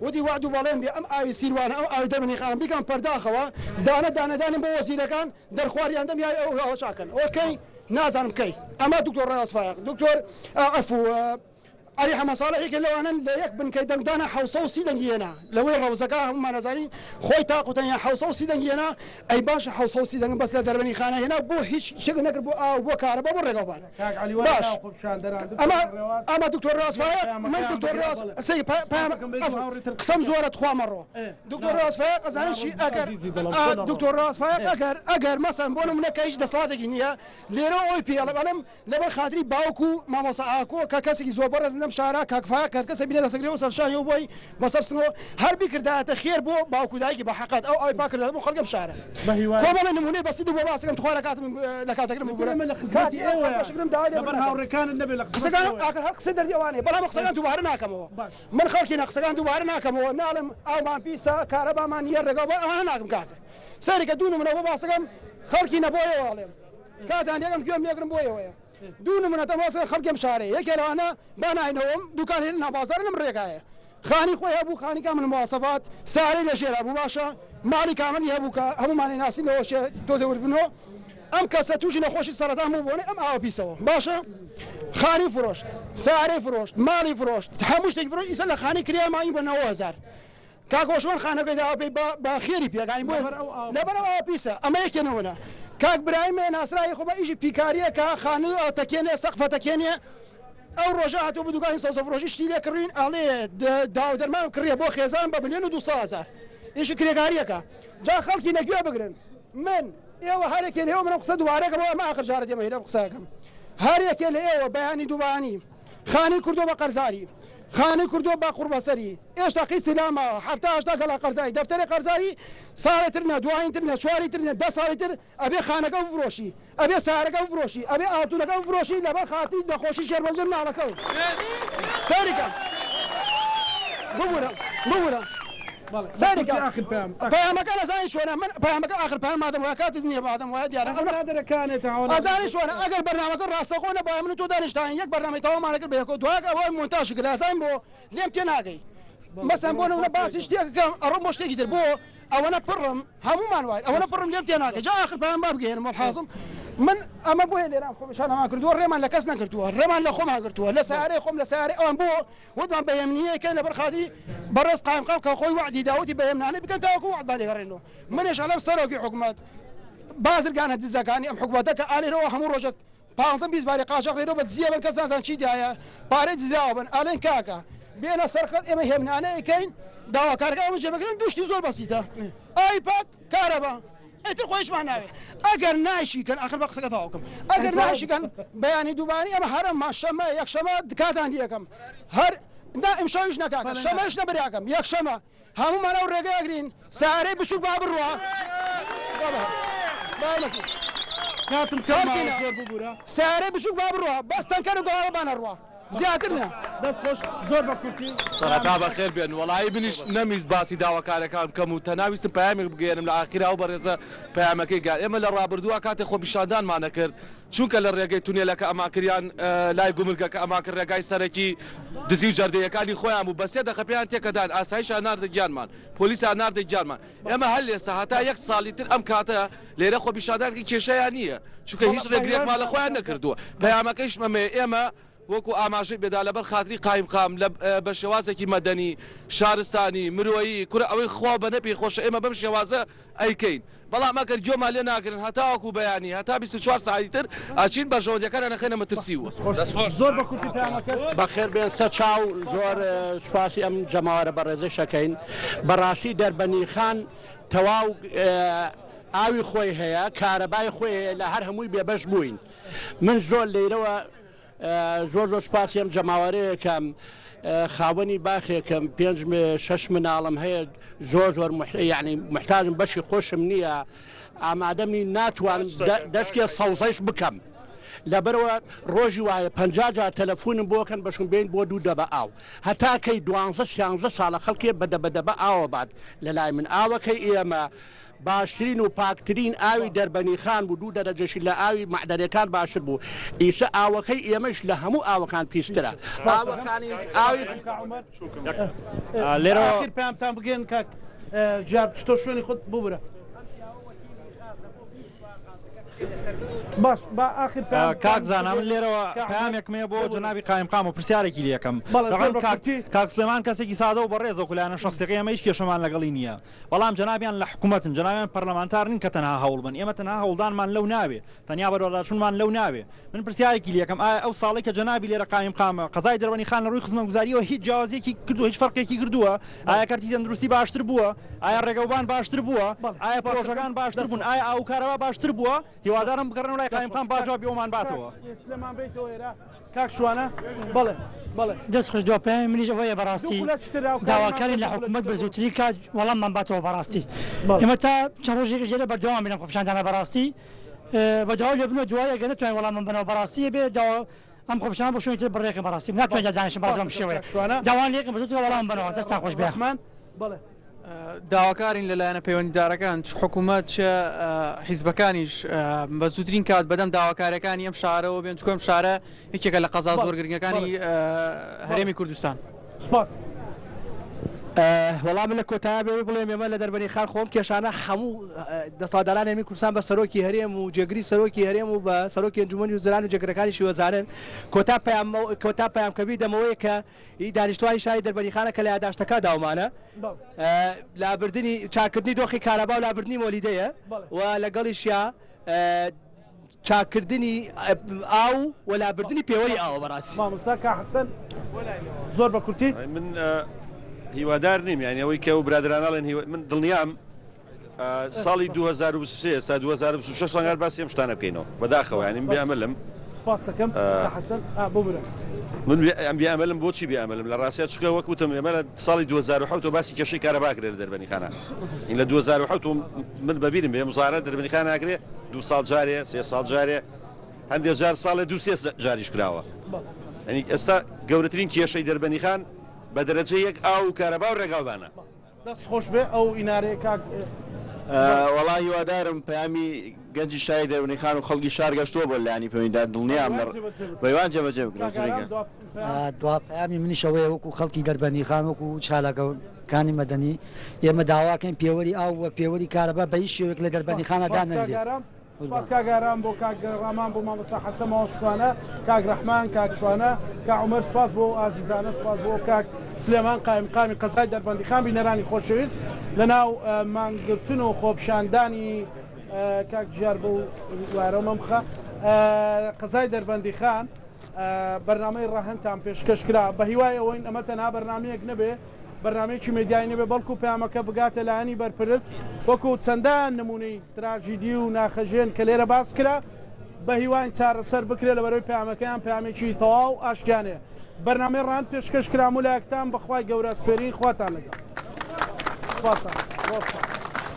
وتی وەعد و بەڵێن بێ ئەم ئاوی سیروانە ئەو ئاوی دەربەنی خانم بیکەم پەرداخەوە دانە دانە دانم بۆ وەزیرەکان دەرخواردیان دەم یاوی ئەو ئەوە چاکەن ئەوە کەی نازانم کەی ئەمە دکتۆر ڕاز فایەق دکتۆر عەفو عەلی حەمە ساڵح یەکێ لەوانەن لە یەک بنکەی دەنگدانا 730 دەنگی هێنا لەوەی ڕەوزەکە هەموومان ئەزانین خۆی تاق و تەنیا 730 دەنگی هێنا ئەی باشە 730 دەنگ بەس لە دەربەنی خانە هێنا بۆ هیچ شتێک نەکرد بۆ ئاو بۆ کارەبا بۆ ڕێگاوبان کاک عەلی وەرە باش ناو خۆپیشاندەران دکتۆر ئەمە ڕێواز ئەمە دکتۆر ڕێواز فایەق من پەیامەکەیان دکتۆر بگرە ڕێواز بەڵێ سەی پا- پەیام حەزەکەم بێت عەفو هاوڕێ تر قسە قسەم بکات زۆرە تخوا مەڕۆ ئێ دکتۆر ناڕۆ ڕێواز فایەق ئەزانین چی ناڕۆ ئەگەر عەزیزی دڵم ئا تۆ نەڕۆ دکتۆر ڕێواز فایەق ئێ ئەگەر ئەگەر مەسەن بۆ نمونە کە هیچ دەسەڵاتێکی نییە لێرەوە ئەوەی پێ ئەڵێم ئەڵێم لەبەر خاتری باوک و مامۆستا ئاکۆ کە کەسێکی زۆر بەڕێزن لەم شارە کاک فایەق هەر کەسێک بینێ دەستەگرێ سەر شانی و بۆی بەسەر سنگەوە هەر بیکردایەتە خێر بۆ باوک و دایکی بە حەقەت ئەو ئاوی پاک کردایەتە بۆ خەڵکی ئەم شارە بەهیوای کۆمەڵێ نمونەی بەسیت بۆ باسەکەم تخوا لە کاتم لە کاتەکەم ببورە ئێمە لە خزمەتی کاتی ئێوە ئێوەیە شکرم داوای لەبەر لێبوردن ئەکەم هاوڕێکانت نەبێ لە خزمەتی قسەکان ئێوەیە ئاخر هەر قسەی دەردی ئەوانەیە بەڵام قسەکان دووبارە ناکەمەوە باش من خەڵکینە قسەکان دووبارە ناکەمەوە ناڵێم ئاومان پیسە کارەبامان نییە ڕێگا بۆ ئەوانە ناکەم کاکە سەیرکە دوو نمونە بۆ باسەکەم خەڵکینە بۆ ئێوە ئەڵێم تکاتان لێکەم گوێم لێگرن بۆ ئێوەیە دوو نمونە تەماسە خەڵکی ئەم شارەیە یەکێ لەوانە با ناینەوەم دوکان هێنە ناو بازاڕ لەم ڕێگایە خانی خۆی هەبوو خانی کامل مواسەفات سارەی لە ژێرا بوو باشە ماڵی کاملی هەبوو کە هەموومانی ناسین لەوە شێ تۆزێ وردبنەوە ئەم کەسە تووشی نەخۆشی سەرەتان بوو بۆنەی ئەم ئاوە پیسەوە باشە خانی فرۆشت سارەی فرۆشت ماڵی فرۆشت هەموو شتێکی فرۆشت ئیسە لە خانی کریا ماوی بە 90 هەزار کاک هۆشمەند خانەکەی داوە پێی بە بە خێری پێکانی بۆ لەبەر ئەو ئاوە لەبەر ئەو ئاوە پیسە ئەمە یەکێ نمونە کاک برایم ناسراوی خۆ بە ئیشی پیکاریە کە خانوو تەکێنێ سەقفە تەکێنێ. ئەو ڕۆژە هاتووە بۆ دوکانی سەوزەفرۆشی شتی لێ کڕین ئەڵێ داو دەرمانم کڕیە بۆ خێزانم بە ملیۆن و 200 هەزار ئیشی کرێکاریەکە جا خەڵکی لەکوێ بگرن من ئێوە هەرێکێ لە ئێوە منم قسە دووبارەکەم ئەمە ئاخر جارە دێمە هێرە قسەکەم هەرێکێ لە ئێوە بەیانی دووبانی خانی کردو بە قەرزاری خانی کردو بە قوڕبەسەری ئێشتا قیستی لا ماوە حەفتا هەشتا گەڵا قەرزاری دەفتەری قەرزاری ساڵێ تر نە دوایین تر نە چواری تر نە دە ساڵی تر ئەبێ خانەکە بفرۆشی ئەبێ سارەکە بفرۆشی ئەبێ ئاڵتونەکە بفرۆشی لەبەر خاتری نەخۆشی شێرپەنجە مناڵەکە و سەیری کە ببورە ببورە سەیری کە پەیامەکە نەزانی چۆنە من پەیامەکە ئاخر پەیام مادەم وایە کاتت نییە مادەم وایە دیارە ئەزانی چۆنە ئەگەر بەرنامەکە ڕاستەخۆ نەبوایە من و تۆ دانیشتاین یەک بەرنامەی تەواومان ئەکرد بە یەکەوە دوایەک ئەوە مۆنتاژ کرد ئەزانم بۆ لێم تێناگەی مەسەن بۆ نمونە باسی شتێک بکەم ئەڕۆم بۆ شتێکی تر بۆ ئەوەنە پڕم هەموومان واین ئەوەنە پڕم لێم تێناگەی جا ئاخر پەیام با بگەیەنم وەلحازڵ من ئەمە بۆیە لێرە ئەم خۆپیشاندانمان کردووە ڕێمان لە کەس نەگرتووە ڕێمان لە خۆمان گرتووە لە سەیارەی خۆم لە سەیارەی ئەوان بۆ وتمان بە هێمنییەکەین لەبەر خاتری بەڕێز قایمقام کە خۆی وەعدی دا وتی بە هێمنانە بکەن تاوەکو وەعدمان لێگەڕێنەوە منیش ئەڵێم سەرۆکی حکومەت بازرگانە دزەکانی ئەم حکومەتە کە ئالێرەوە هەموو ڕۆژێک پانزە 20 باری قاچاخ لێرەوە بە دزیە بن کەس نازان چی دایە پارەی دزراوە بن ئەڵێن کاکە بێنە سەر خەت ئێمە هێمنانە ئەیکەین داواکارەکە ئەمە جێبەکەن دوو شتی زۆر بەسیتە ئاوی پاک کارەبا ئیتر خۆ هیچمان ناوێ ئەگەر نایشیکەن ئاخر بە قسەکە تەواو بکەم ئەگەر نایشیکەن بەیانی دووبانی ئەمە هەرەمە شەمە یەکشەمە دکاتان یەکەم هەر نا ئیمشەویش نەکاکە شەمەش نەبراکەم یەکشەمە هەموومان ئەو ڕێگە ئەگرین سارەی بچوک با بڕوا کاتم کەم زۆر ببورە سارەی بچوک با بڕوا بەس تەنکەر و گەڵاڵە با نەڕوا زیاتر نا. دەست خۆش زۆر بە کورتی. سەرەتا بەخێر بێن وەڵایی منیش نەمویست باسی داواکارەکان بکەم و تەنها ویستم پەیامێک بگەیەنم لە ئاخیرا ئەو بەڕێزە پەیامەکەی گەیاند ئێمە لە ڕابردووا کاتێ خۆپیشاندانمان ئەکرد چونکە لە ڕێگەی تونێلەکە ئەمانکرد یان لای گومرگەکە ئەمانکرد ڕێگای سەرەکی دزی و جەردەیەکانی خۆیان بوو بە سێ دەقە پێیان تێکەدان ئاسایشیان ناردە گیانمان پۆلیسیان ناردە گیانمان ئێمە هەر لێستا هەتا یەک ساڵی تر ئەم کاتە لێرە خۆپیشاندان کێشەیان نییە چونکە هیچ ڕێگریەکمان لە خۆیان نەکردووە پەیامەکەیشم ئەمەیە ئێمە وەکو ئاماژەی پێدا لەبەر خاتری قایمقام لە بە شێوازێکی مەدەنی، شارستانی، مرۆیی، کورە ئەوەی خوا بە نەپێی خۆشە ئێمە بەم شێوازە ئەیکەین، بەڵام ئەگەر گوێمان لێ ناگرن هەتاوەکو بەیانی هەتا 24 سەعاتی تر ئەچین بەرژەوەندیەکانیان ئەخەینە مەترسیوە. زۆر بە کورتی پەیامەکەت. بەخێر بێن سەر چاو زۆر سوپاسی ئەم جەماوەرە بەڕێزەش ئەکەین بەڕاستی دەربەنیخان تەواو ئاوی خۆی هەیە کارەبای خۆی هەیە لە هەر هەمووی بێبەش بووین من زۆر لەیرەوە زۆر زۆر سوپاسی ئەم جەماوەرەیەکەم خاوەنی باخێکم پێنج شەش مناڵم هەیە زۆر زۆر یعنی محتاجم بەشی خۆشم نییە ئامادەم نی ناتوانم دەستکێ سەوزەش بکەم لەبەرەوە ڕۆژی وایە پ جار تەلەفۆنم بۆکەن بەشم بین بۆ دوو دەبە ئاو هەتا کەی دوانزە سیانزە ساڵە خەڵکێ بە دەبە دەبە ئاوە بات لە لای من ئاوەکەی ئێمە باشترین و پاکترین ئاوی دەربەنیخان بوو دوو دەرەجەشی لە ئاوی مەعدەنەکان باشتر بوو ئیسە ئاوەکەی ئێمەش لە هەموو ئاوەکان پیسترە ئاوەکانی ئاوی لێرەوە ئاخیر پەیامتان بگەن کاک ژیار بچتۆ شوێنی خۆت ببورە. باش با ئاخر پەیام کاک زانا من لێرەوە پەیامێکم هەیە بۆ جەنابی قایمقام و پرسیارێکی لێ ئەکەم دەڵێم کاک کاک سلێمان کەسێکی سادە و بەڕێزە و لایەنە شەخسیەکەی ئێمە هیچ کێشەمان لەگەڵی نییە بەڵام جەنابیان لە حکومەتن، جەنابیان پەرلەمانتار نین کە تەنها هەوڵ بەن، ئێمە تەنها هەوڵدانمان لەو ناوێ، تەنیا بەدواداچوونمان لەو ناوێ. من پرسیارێکی لێ ئەکەم، ئایا ئەو ساڵەی کە جەنابی لێرە قایمقامە، قەزای دەربەنیخان لە ڕووی خزمەتگوزارییەوە هیچ جیاوازییەکی کردووە، هیچ فەرقێکی کردووە؟ ئایا کەرتی تەندروستی باشتر بووە؟ ئایا ڕێگەوبان باشتر بووە؟ ئایا پرۆژەکان باشتر بوون؟ ئایا ئاو و کارەبا باشتر بووە؟ هیوادارم بگەڕێنەوە لای قایمقام با جوابی ئەومان باتەوە. کاک شوانە بەڵێ بەڵێ. دەست خۆش دوا پەیامی منیش ئەوەیە بەڕاستی داواکارین لە حکومەت بە زووترین کات وەڵاممان باتەوە بەڕاستی ئێمە تا چەند ڕۆژێکیش لێرە بەردەوام بین لەم خۆپیشاندانە بەڕاستی بە داوای لێبوردنەوە دوای ئەگەر نەتوانین وەڵاممان بەنەوە بەڕاستی ئەبێ داوا ئەم خۆپیشاندانە بۆ شوێنی تر بڕێکەن بەڕاستی ناتوانین دانیشن بەڕاستی بەم شێوەیە داوان لێکەن بە زووترین وەڵام بەنەوە دەستتان خۆش بێ. بەڵێ. داواکارین لە لایەنە پەیوەندیدارەکان چ حکوومەت چ حیزبەکانیش بە زووترین کات بەدەم داواکاریەکانی ئەم شارەوە بێن چونکە ئەم شارە یەکێکە لە قەزا زۆر گرنگەکانی هەرێمی کوردستان. سوپاس. وەڵا من لە کۆتاییا بێ بڵێم ئێمە لە دەربەنیخان خۆم کێشانە هەموو دەسەڵاتدارانی هەرێمی کوردستان بە سەرۆکی هەرێم و جێگری سەرۆکی هەرێم و بە سەرۆکی ئەنجومەنی وزەران و جێگرەکانیشی وەزارن کۆتا پەیام کۆتا پەیام کە بیدەمەوەیە کە ی دانیشتوانی شاری دەربەنیخانە کە لە یاداشتەکە داومانە لابردنی چاکردنی دۆخی کارەبا و لابردنی مۆلیدەیە و لەگەڵیشیا. چاککردنی ئاو و لابردنی پێوەری ئاوە بەڕاستی. مامۆستا کاک حەسەن زۆر بە کورتی. من هیوادار نیم یانی ئەوەی کە ئەو برادەرانە ئەڵێن هیوا من دڵنیام ساڵی 2023 ئێستا 2026 ڕەنگە هەر باسی ئەم شتانە بکەینەوە بەداخەوە یانی من بێ ئەمەلم سپاس دەکەم کاک حەسەن ئا ببورە. من بێ ئەم بێ ئەمەلم بۆچی بێ ئەمەلم لە ڕاستیا چونکە وەک وتم ئێمە لە ساڵی 2007 ەوە باسی کێشەی کارەبا کرێ لە دەربەنیخانە این لە 2007 من بەبیرم بێ مزارە دەربەنیخانە ئەکرێ دوو ساڵ جارێ سێ ساڵ جارێ هەندێ جار ساڵێ دوو سێ جاریش کراوە یعنی ئێستا گەورەترین کێشەی دەربەنیخان بە دەرەجە یەک ئاو و کارەبا و ڕێگاوبانە. دەست خۆش بێ ئەو ئینارەیە کاک. وەڵا هیوادارم پەیامی گەنجی شاری دەربەندیخان و خەڵکی شار گەشتووە بۆ لایەنی پەیوەندیدار دڵنیام لە بەیوان جێبەجێ بکرێت جرگە. دوا پەیامی منیش ئەوەیە وەکو خەڵکی دەربەندیخان وەکو چالاکەکانی مەدەنی ئێمە داواکەین پێوەری ئاو و پێوەری کارەبا بە هیچ شێوەیەک لە دەربەندیخانە دانەنرێت. سپاس کاک ئارام بۆ کاک ڕامان بۆ مامۆستا حەسەن مامۆستا شوانە کاک ڕەحمان کاک شوانە کاک عومەر سپاس بۆ ئەو ئازیزانە سپاس بۆ کاک سلێمان قایمقامی قەزای دەربەندیخان بینەرانی خۆشەویست لەناو مانگرتن و خۆپیشاندانی کاک ژیار بۆ وارە مەمخە قەزای دەربەندیخان بەرنامەی ڕەهەندتان پێشکەش کرا بە هیوای ئەوەین ئەمە تەنها بەرنامەیەک نەبێ بەرنامەیەکی مێدیایی نەبێ بەڵکو پەیامەکە بگاتە لایەنی بەرپرس وەکو چەندان نمونەی تراژیدی و ناخەژێن کە لێرە باس کرا بە هیواین چارەسەر بکرێ لەبەرەوەی پەیامەکەیان پەیامێکی تەواو ئاشتیانەیە بەرنامەی ڕەهەند پێشکەش کرا هەموو لایەکتان بەخوای گەورە ئەسپێرین خواتان لەگەڵ سپاستان ڕۆژتان.